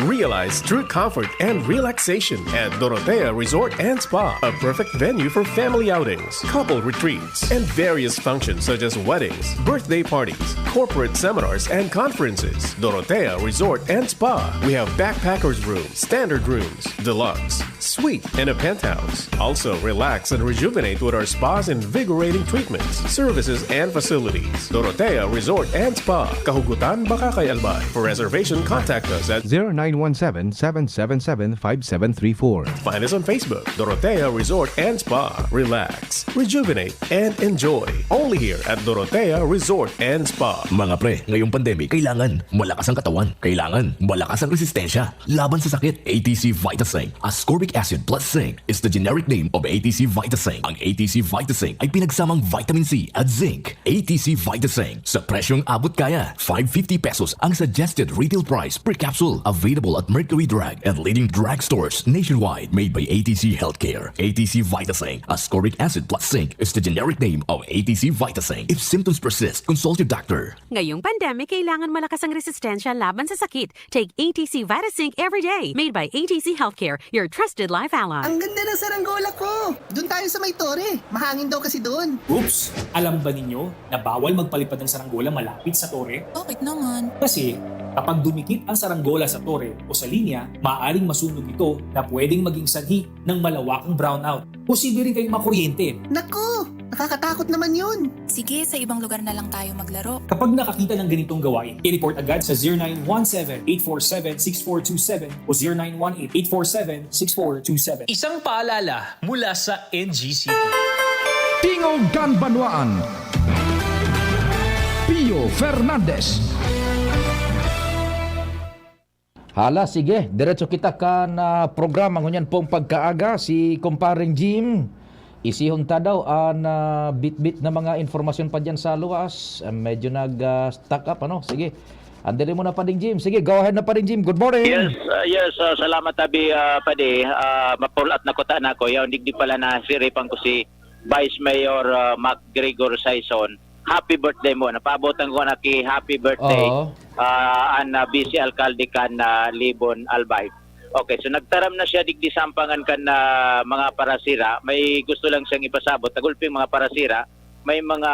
Realize true comfort and relaxation at Dorotea Resort and Spa, a perfect venue for family outings, couple retreats, and various functions such as weddings, birthday parties, corporate seminars, and conferences. Dorotea Resort and Spa. We have backpackers room, standard rooms, deluxe, suite, and a penthouse. Also, relax and rejuvenate with our spa's invigorating treatments, services, and facilities. Dorotea Resort and Spa, Kahugutan, Bacacay, Albay. For reservation, contact us at zero nine one seven, seven seven seven, five seven three four. Find us on Facebook, Dorotea Resort and Spa. Relax, rejuvenate, and enjoy. Only here at Dorotea Resort and Spa. Mga pre, ngayong pandemic, kailangan malakas ang katawan. Kailangan malakas ang resistensya laban sa sakit. A T C Vitasync ascorbic acid plus zinc is the generic name of A T C Vitasync. Ang A T C Vitasync ay pinagsamang vitamin C at zinc. A T C Vitasync, sa presyong abot kaya, five fifty pesos ang suggested retail price per capsule. Available at Mercury Drug and leading drugstores nationwide. Made by A T C Healthcare. A T C Vitasync ascorbic acid plus zinc is the generic name of A T C Vitasync. If symptoms persist, consult your doctor. Ngayong pandemic, kailangan malakas ang resistensya laban sa sakit. Take A T C Vitasync every day. Made by A T C Healthcare, your trusted life ally. Ang ganda ng saranggola ko! Doon tayo sa may tore. Mahangin daw kasi doon. Oops! Alam ba ninyo na bawal magpalipad ng saranggola malapit sa tore? Bakit naman? Kasi kapag dumikit ang saranggola sa tore o sa linya, maaaring masunog ito na pwedeng maging sanhi ng malawakang brownout. Posible rin kayong makuryente. Naku! Nakakatakot naman yun! Sige, sa ibang lugar na lang tayo maglaro. Kapag nakakita ng ganitong gawain, i-report agad sa zero nine one seven, eight four seven, six four two seven o zero nine one eight, eight four seven, six four two seven. Isang paalala mula sa N G C P. Tingog kan Banwaan. Pio Fernandez. Hala, sige, diretso kita kan ah, programa ngunyan pong pagkaaga, si Kumpareng Jim. Isihon ta daw an ah, bitbit na mga informasyon pa dyan sa luwas. Ah, medyo nag-stuck up, ano? Sige. Andali mo na, Pading Jim. Sige, go ahead na, Pading Jim. Good morning. Yes, uh, yes, uh, salamat, Abi, uh, Padi. Uh, mapulat na kuta na ako. Yaw, digdi pala na siripan ko si Vice Mayor uh, Mac Gregor Saison. Happy birthday mo. Napaabotan ko na ki happy birthday. Oo. Uh, an uh, B C Alcalde kan uh, Libon Albay. Okay, so nagtaram na siya digdi sampangan kan uh, mga parasira. May gusto lang siyang ipasabot. Tagulping mga parasira, may mga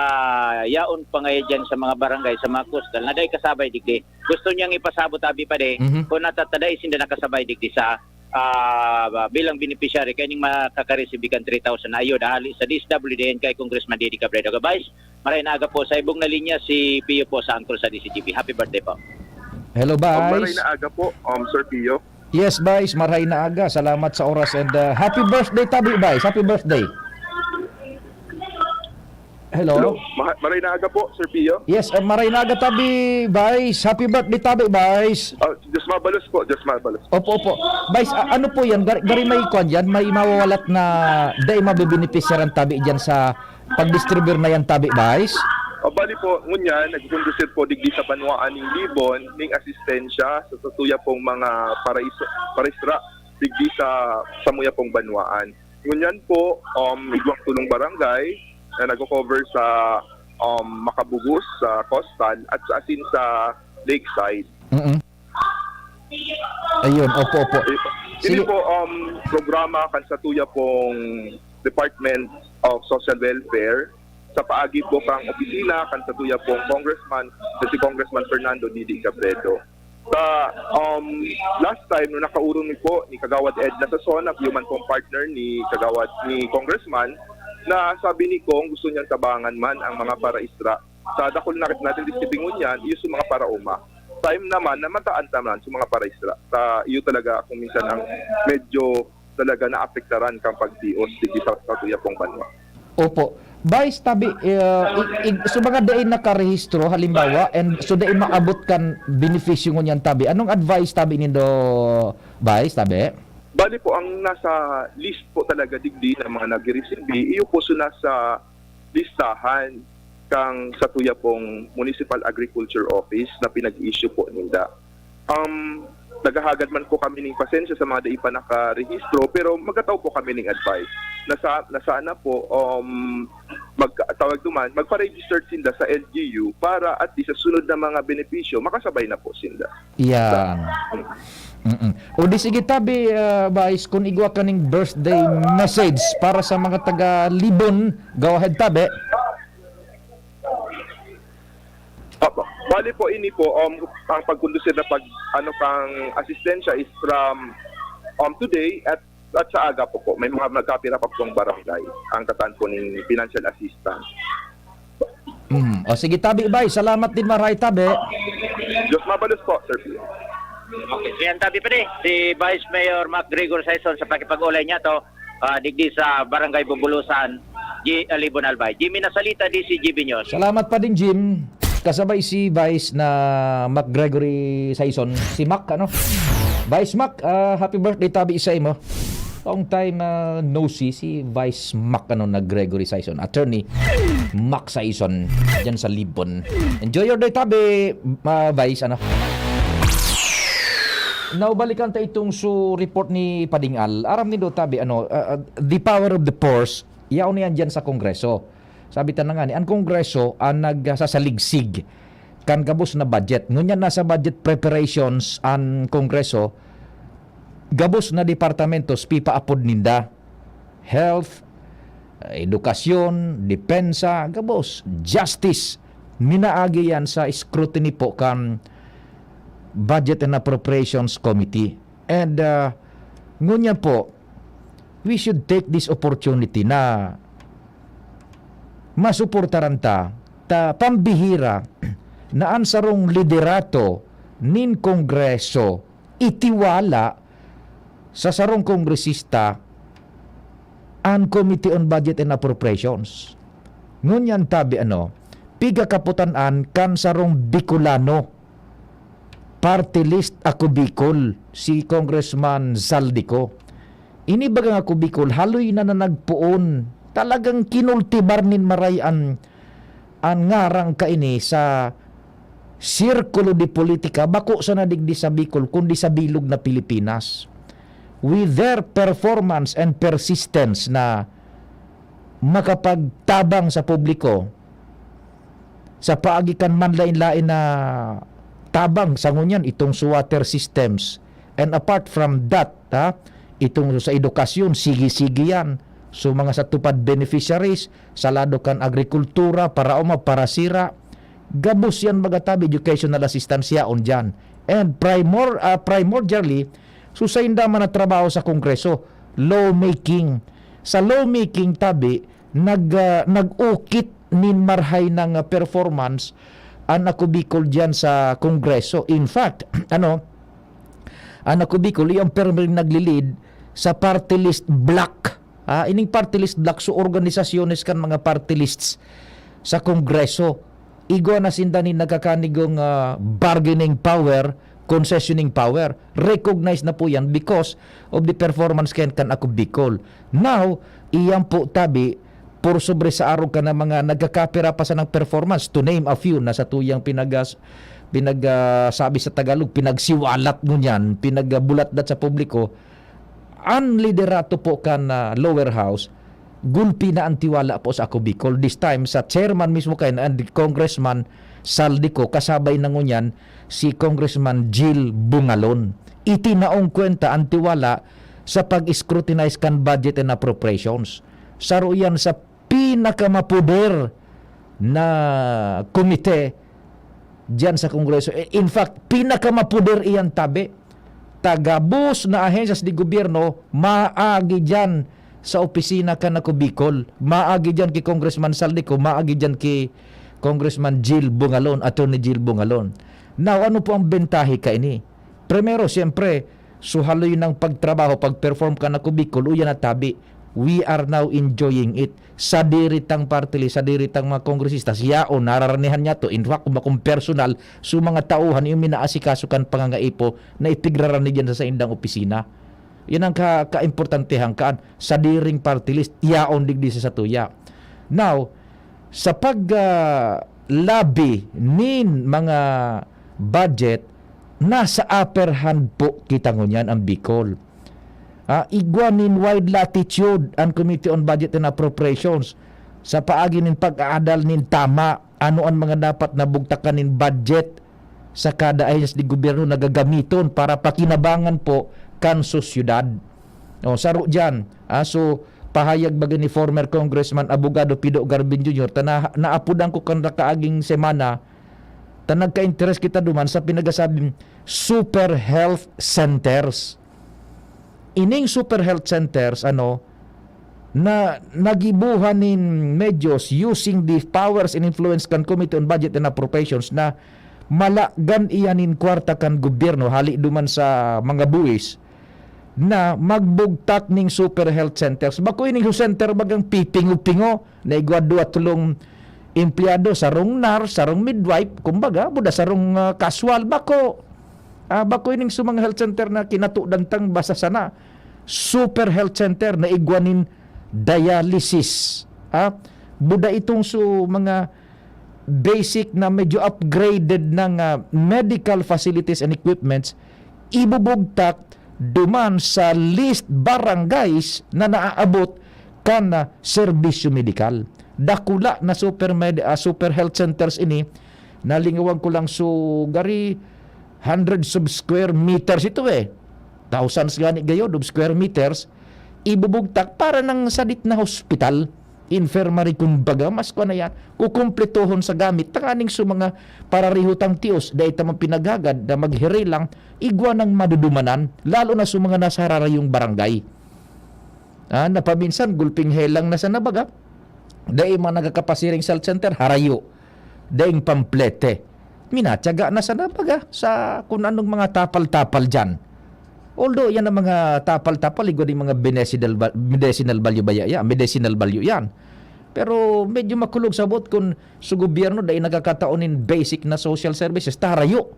yaon pa ngayon dyan sa mga barangay, sa mga coastal, na dahil kasabay digdi. Gusto niyang ipasabot, Abi, Padi, Mhm. kung natatadai sinda nakasabay digdi sa ah, bilang beneficiary, kaya ning makakareceive kan three thousand na ayuda hali sa D S W D N kay Congressman Didi Cabredo. Gabay, maray na aga po sa ibong na linya si Pio po sa Angkol sa D C G P. Happy birthday po. Hello, Vice. Maray na aga po, um, Sir Pio. Yes, Vice. Maray na aga. Salamat sa oras and, uh, happy birthday, Tabi, Vice. Happy birthday. Hello? Hello. Maha-, maray na aga po, Sir Pio. Yes, uh, maray na aga, Tabi, Vice. Happy birthday, Tabi, Vice. Ah, Diyos mabalos po, Diyos mabalos. Opo, opo. Vice, a-, ano po yan? Gari, gari may kwan yan? May mawawalat na dai mabibenepisyaran, Tabi, dyan sa pag-distribute na yan, Tabi, Vice? O, bali po, ngunyan, nagkukondusir po digdi sa banwaan ning Libon, ning asistensya sa satuya pong mga parais-, parisra digdi sa samuya pong banwaan. Ngunyan po, um, igwang tulong barangay na nagko-cover sa, um, Makabugos, sa Coastal, at sa asin sa Lakeside. Mm-mm. Ayun, opo, opo. Ini Sige. po, um, programa kan satuya pong Department of Social Welfare sa paagi po kang opisina kan satuya pong congressman, na si Congressman Fernando Didi Cabredo. Sa, um, last time, nung nakaurong mi po ni Kagawad Edna Sason, ang human pong partner ni Kagawad, ni Congressman, na sabi ni Cong, gusto niyang tabangan man ang mga paraisra. Sa dakul na natin distribingon yan, iyo sa mga paraoma. Time naman na mataan naman sa mga paraisra. Sa iyo talaga kung minsan ang medyo talaga naapektaran kang pagtios digdi sa, sa satuya pong banwa. Opo. Vice, Tabi, eh, i-, i-, so mga dai nakarehistro, halimbawa, and so dai maabot kan benepisyo ngunyan, Tabi. Anong advice, Tabi, nindo, Vice, Tabi? Bali po, ang nasa list po talaga digdi ng mga nag-receive, iyo po so nasa listahan kang satuya pong Municipal Agriculture Office na pinag-issue po ninda. Um, naghahagad man po kami ning pasensya sa mga dai pa nakarehistro, pero magkataw po kami ning advice na sa-, na sana po, um, mag-, tawag duman, magpa-register sinda sa L G U para at least sa sunod na mga benepisyo, makasabay na po sinda. Yan. Mm-mm. O di sige, Tabi, ah, Vice, kung igwa ka ning birthday message para sa mga taga Libon, go ahead, Tabi. Opo. Bali po, ini po, um, ang pagkondusir na pag, ano, pang asistensya is from, um, today at, at sa aga po po. May mga nagkapira pa pong barangay ang katan po ning financial assistance. Mm. O sige, Tabi, Vice. Salamat din, maray, Tabi. Diyos mabalos po, Sir Pio. Okay, so yan, Tabi, pwede. Si Vice Mayor Mac Gregor Saison sa pakipag-ulay niya to, ah, digdi sa Barangay Bubulusan, G-, Libon, Albay. Jimmy Nasalita, D C G B News. Salamat pa din, Jim. Kasabay si Vice na Mac Gregory Saison, si Mac, ano? Vice Mac, ah, happy birthday, Tabi, sa imo. Long time, ah, no see, si Vice Mac, ano, na Gregory Saison. Attorney Mac Saison, dyan sa Libon. Enjoy your day, Tabi, ah, Vice, ano? Naubalikan ta itong su report ni Pading Al. Aram nindo, Tabi, ano, ah, ah, the power of the purse, yaon na yan dyan sa Kongreso. Sabi ta na nga ni, ang Kongreso ang nagsasaligsig kan gabos na budget. Ngunyan nasa budget preparations ang Kongreso, gabos na departamentos pipaapod ninda. Health, edukasyon, depensa, gabos, justice. Minaagi yan sa scrutiny po kan Budget and Appropriations Committee. And, uh, ngunyan po, we should take this opportunity na masuportaran ta, ta pambihira na an sarong liderato nin Kongreso itiwala sa sarong kongresista an Committee on Budget and Appropriations. Ngunyan, Tabi, ano, pigkakapotan-an kan sarong Bicolano, party list Ako Bicol, si Congressman Zaldy Co. Ini bagang Ako Bicol, haloy na na nagpoon. Talagang kinultibar nin maray an, an ngarang kaini sa sirkulo de politika, bako sana digdi sa Bicol, kundi sa bilog na Pilipinas. With their performance and persistence na makapagtabang sa publiko, sa paagi kan manlaen-laen na tabang, sa ngunyan, itong sa water systems. And apart from that, ha, itong sa edukasyon, sige-sige yan. So, mga sa TUPAD beneficiaries, sa lado kan agrikultura, paraoma, parasira, gabos yan, mga Tabi, educational assistance yaon dyan. And primor-, ah, primordially, so sainda man na trabaho sa Kongreso, lawmaking. Sa lawmaking, Tabi, nag-, ah, nag-ukit nin marhay na nga performance an Ako Bicol diyan sa Kongreso. In fact, ano, an Ako Bicol, iyo an permi naglilid sa party list block. Ah, ining party list block, so organisasyones kan mga party lists sa Kongreso. Igwa na sinda nin nagkakanigong, ah, bargaining power, concessioning power. Recognize na po yan because of the performance kan, kan Ako Bicol. Now, iyan po tabi, por sobre sa arog kan mga nagkakapira pa sanang performance, to name a few, na sa tuyang pinagas-, pinag-, ah, sabi sa Tagalog, pinagsiwalat ngunyan, pinagbulatdat sa publiko, an liderato po kan, ah, lower house, gulpi na an tiwala po sa Ako Bicol. This time, sa chairman mismo kayan, and Congressman Zaldy Co, kasabay na ngunyan si Congressman Jil Bungalon. Itinaong kwenta an tiwala sa pag-scrutinize kan budget and appropriations. Saro yan sa pinakamapoder na komite diyan sa Kongreso. I-, in fact, pinakamapoder iyan tabi. Tagabos na ahensyas de gobyerno, maagi diyan sa opisina kan Ako Bicol, maagi diyan ki Congressman Zaldy Co, maagi diyan ki Congressman Jil Bungalon, Attorney Jil Bungalon. Now, ano po ang bentahe kaini? Primero, siyempre, so haloy nang pagtrabaho, pag-perform kan Ako Bicol, uya na tabi. We are now enjoying it. Sadiri tang party list, sadiri tang mga kongresista, siya o nararanihan niya to. In fact, kung bakong personal, so mga tauhan, yung minaasikaso kan pangangaipo na ipigrarani diyan sa saindang opisina. Yan ang ka-, kaimportantehan kaan, sadiring party list, yaon digdi sa satuya. Now, sa pag, ah, lobby nin mga budget, nasa upper hand po kita ngunyan ang Bicol. Ah, igwa nin wide latitude ang Committee on Budget and Appropriations sa paagi nin pag-aadal nin tama ano an mga dapat na bugtakan nin budget sa kada ahensya de gobyerno na gagamiton para pakinabangan po kan sosyedad. O, saro diyan, ah, so, pahayag baga ni former Congressman Abogado Pido Garbin Junior, ta na-, naapodan ko kan nakaaging semana, ta nagka-interes kita duman sa pinagasabing super health centers. Ining super health centers, ano, na nagibuhan nin medyos using the powers and influence kan Committee on Budget and Appropriations na malagan iyan nin kwarta kan gobyerno, hali duman sa mga buwis, na magbugtak ning super health centers. Bako ining center bagang pipingo-pingo, na igwa duwa tolong empleyado, sarong nurse, sarong midwife, kumbaga, buda sarong, ah, casual, bako. Ah, bako ining sa mga health center na kinatudan tang basa sana. Super health center na igwa nin dialysis. Ah, buda itong so mga basic na medyo upgraded na nga medical facilities and equipments, ibubugtak duman sa least barangays na naaabot kan, ah, serbisyo medikal. Dakula na super med-, ah, super health centers ini, nalingawan ko lang, so, gari hundreds of square meters ito eh. Thousands gani gayod of square meters, ibubugtak para nang sadit na hospital, infirmary, kumbaga, mas kwa na yan, kukumpletohon sa gamit, tanganing sa mga pararihutang tios, dahil tamang pinaghagad na maghiri lang, igwa ng madudumanan, lalo na sa mga nasa hararayong barangay. Ah, napaminsan, gulping helang na sana baga. Dai man nagkakapasiring sa health center, harayo. Daing pamplete. Minatyaga na sana baga sa kung anong mga tapal-tapal dyan. Although, yan ang mga tapal-tapal, igwa ding mga medicinal, va-, medicinal value ba ya-, yan? Medicinal value yan. Pero medyo makulog sabot kung sa gobyerno, dai nagkakataon nin basic na social services, ta harayo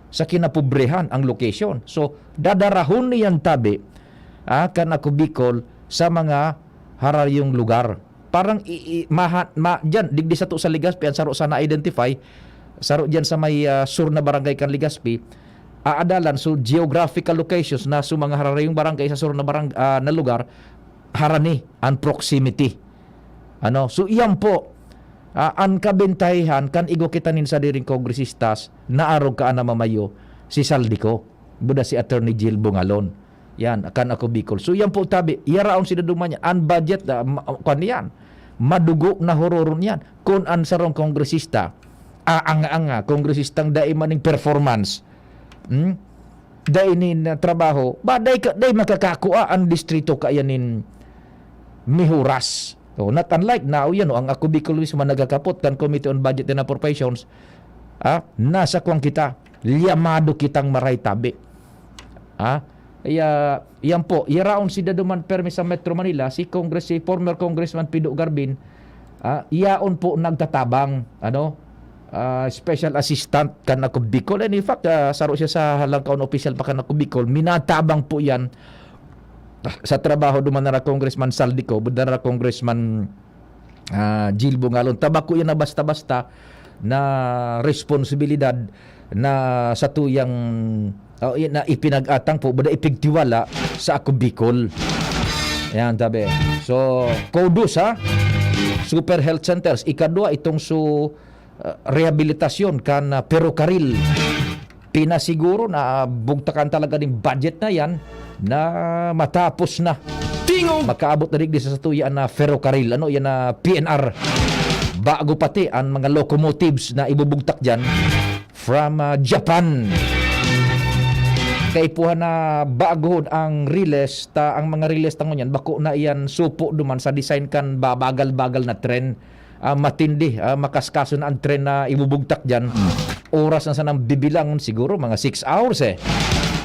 sa kinapobrehan ang location. So, dadarahon niyan tabi, ah, kan Ako Bicol sa mga harayong lugar. Parang i-, i-, maha-, ma-, dyan, digdi sato sa Legazpi, ang saro sana identify, saro dyan sa may, ah, sur na barangay kan Legazpi, aadalan, so geographical locations na sa mga harayong barangay sa sur na barang-, ah, na lugar, harani ang proximity. Ano? So, iyan po, ah, ang kabentahehan kan igwa kita nin sadiring kongresistas na arog kaan na mamayo, si Zaldy Co, buda si Attorney Jil Bungalon. Yan, kan Ako Bicol. So, yan po, tabi, iyaraon sila duman niya. Ang budget, ah, ma-, kwan yan, madugo na hororon yan. Kung ang sarong kongresista, aanga-anga, kongresistang dai maning performance, hmm? Dai nin, ah, trabaho, ba, dai ka, dai makakakua ang distrito kaya nin mihuras. So, not unlike now, yan, oh, ang Ako Bicol mismo nagkakapot kan Committee on Budget and Appropriations, Ah, nasa kwan kita, liyamado kitang maray tabi. Ah, iya, yan po, yaraon si daduman permi sa Metro Manila, si Congress, si former Congressman Pido Garbin, ah, yaon po nagtatabang, ano, ah, special assistant kan Ako Bicol. And in fact, ah, saro siya sa halangkaw na opisyal pa kan Ako Bicol, minatabang po yan sa trabaho duman na Congressman Saldico, duman na Congressman ah, Jilbo ngalon. Ta bako yan na basta-basta na responsibilidad na sa tuyang, ah, na ipinag-atang po, bada ipigtiwala sa Ako Bicol. Yan, tabi. So, kudos ha. Super Health Centers. Ikadua, itong su, ah, rehabilitasyon kan, ah, perokaril. Pinasiguro na bugtakan talaga ning budget na yan na matapos na. Tingog! Makaabot na digdi sa satuya na ferrocarril. Ano yan na P N R? Bago pati ang mga locomotives na ibubugtak dyan from, ah, Japan. Kaipuhan na bago ang riles, ta ang mga riles tangon yan, bako na iyan supo duman sa design kan babagal-bagal na tren. Ah, matindi, ah, makaskaso na ang tren na ibubugtak dyan. Oras na sanang bibilangon, siguro mga six hours eh.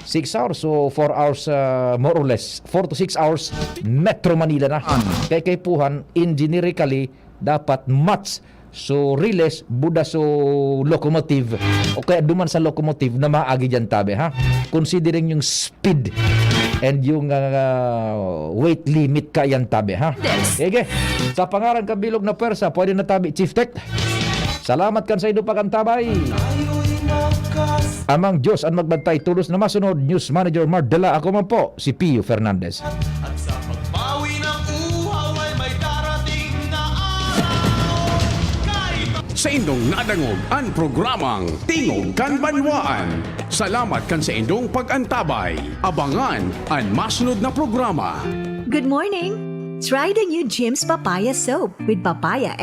Six hours, so four hours, ah, more or less. Four to six hours, Metro Manila na. Kaya kaipuhan, engineerically, dapat match. So, riles, buda so locomotive, o kaya duman sa locomotive na maagi dyan, tabi, ha? Considering yung speed and yung, ah, weight limit ka yan, tabi, ha? Sige. Sa pangaran kan bilog na pwersa, pwede na, tabi, Chief Tech. Salamat kan sa indo pagantabay. Amang Diyos an magbantay, tolos na masunod. News Manager Mardela, ako man po, si Pio Fernandez. At sa pagbawi ng uhaw ay may darating na araw. Kay Sa indong nadangog an programang Tingog kan Banwaan. Salamat kan sa indong pag-antabay. Abangan an masunod na programa. Good morning! Try the new Jim's Papaya Soap with papaya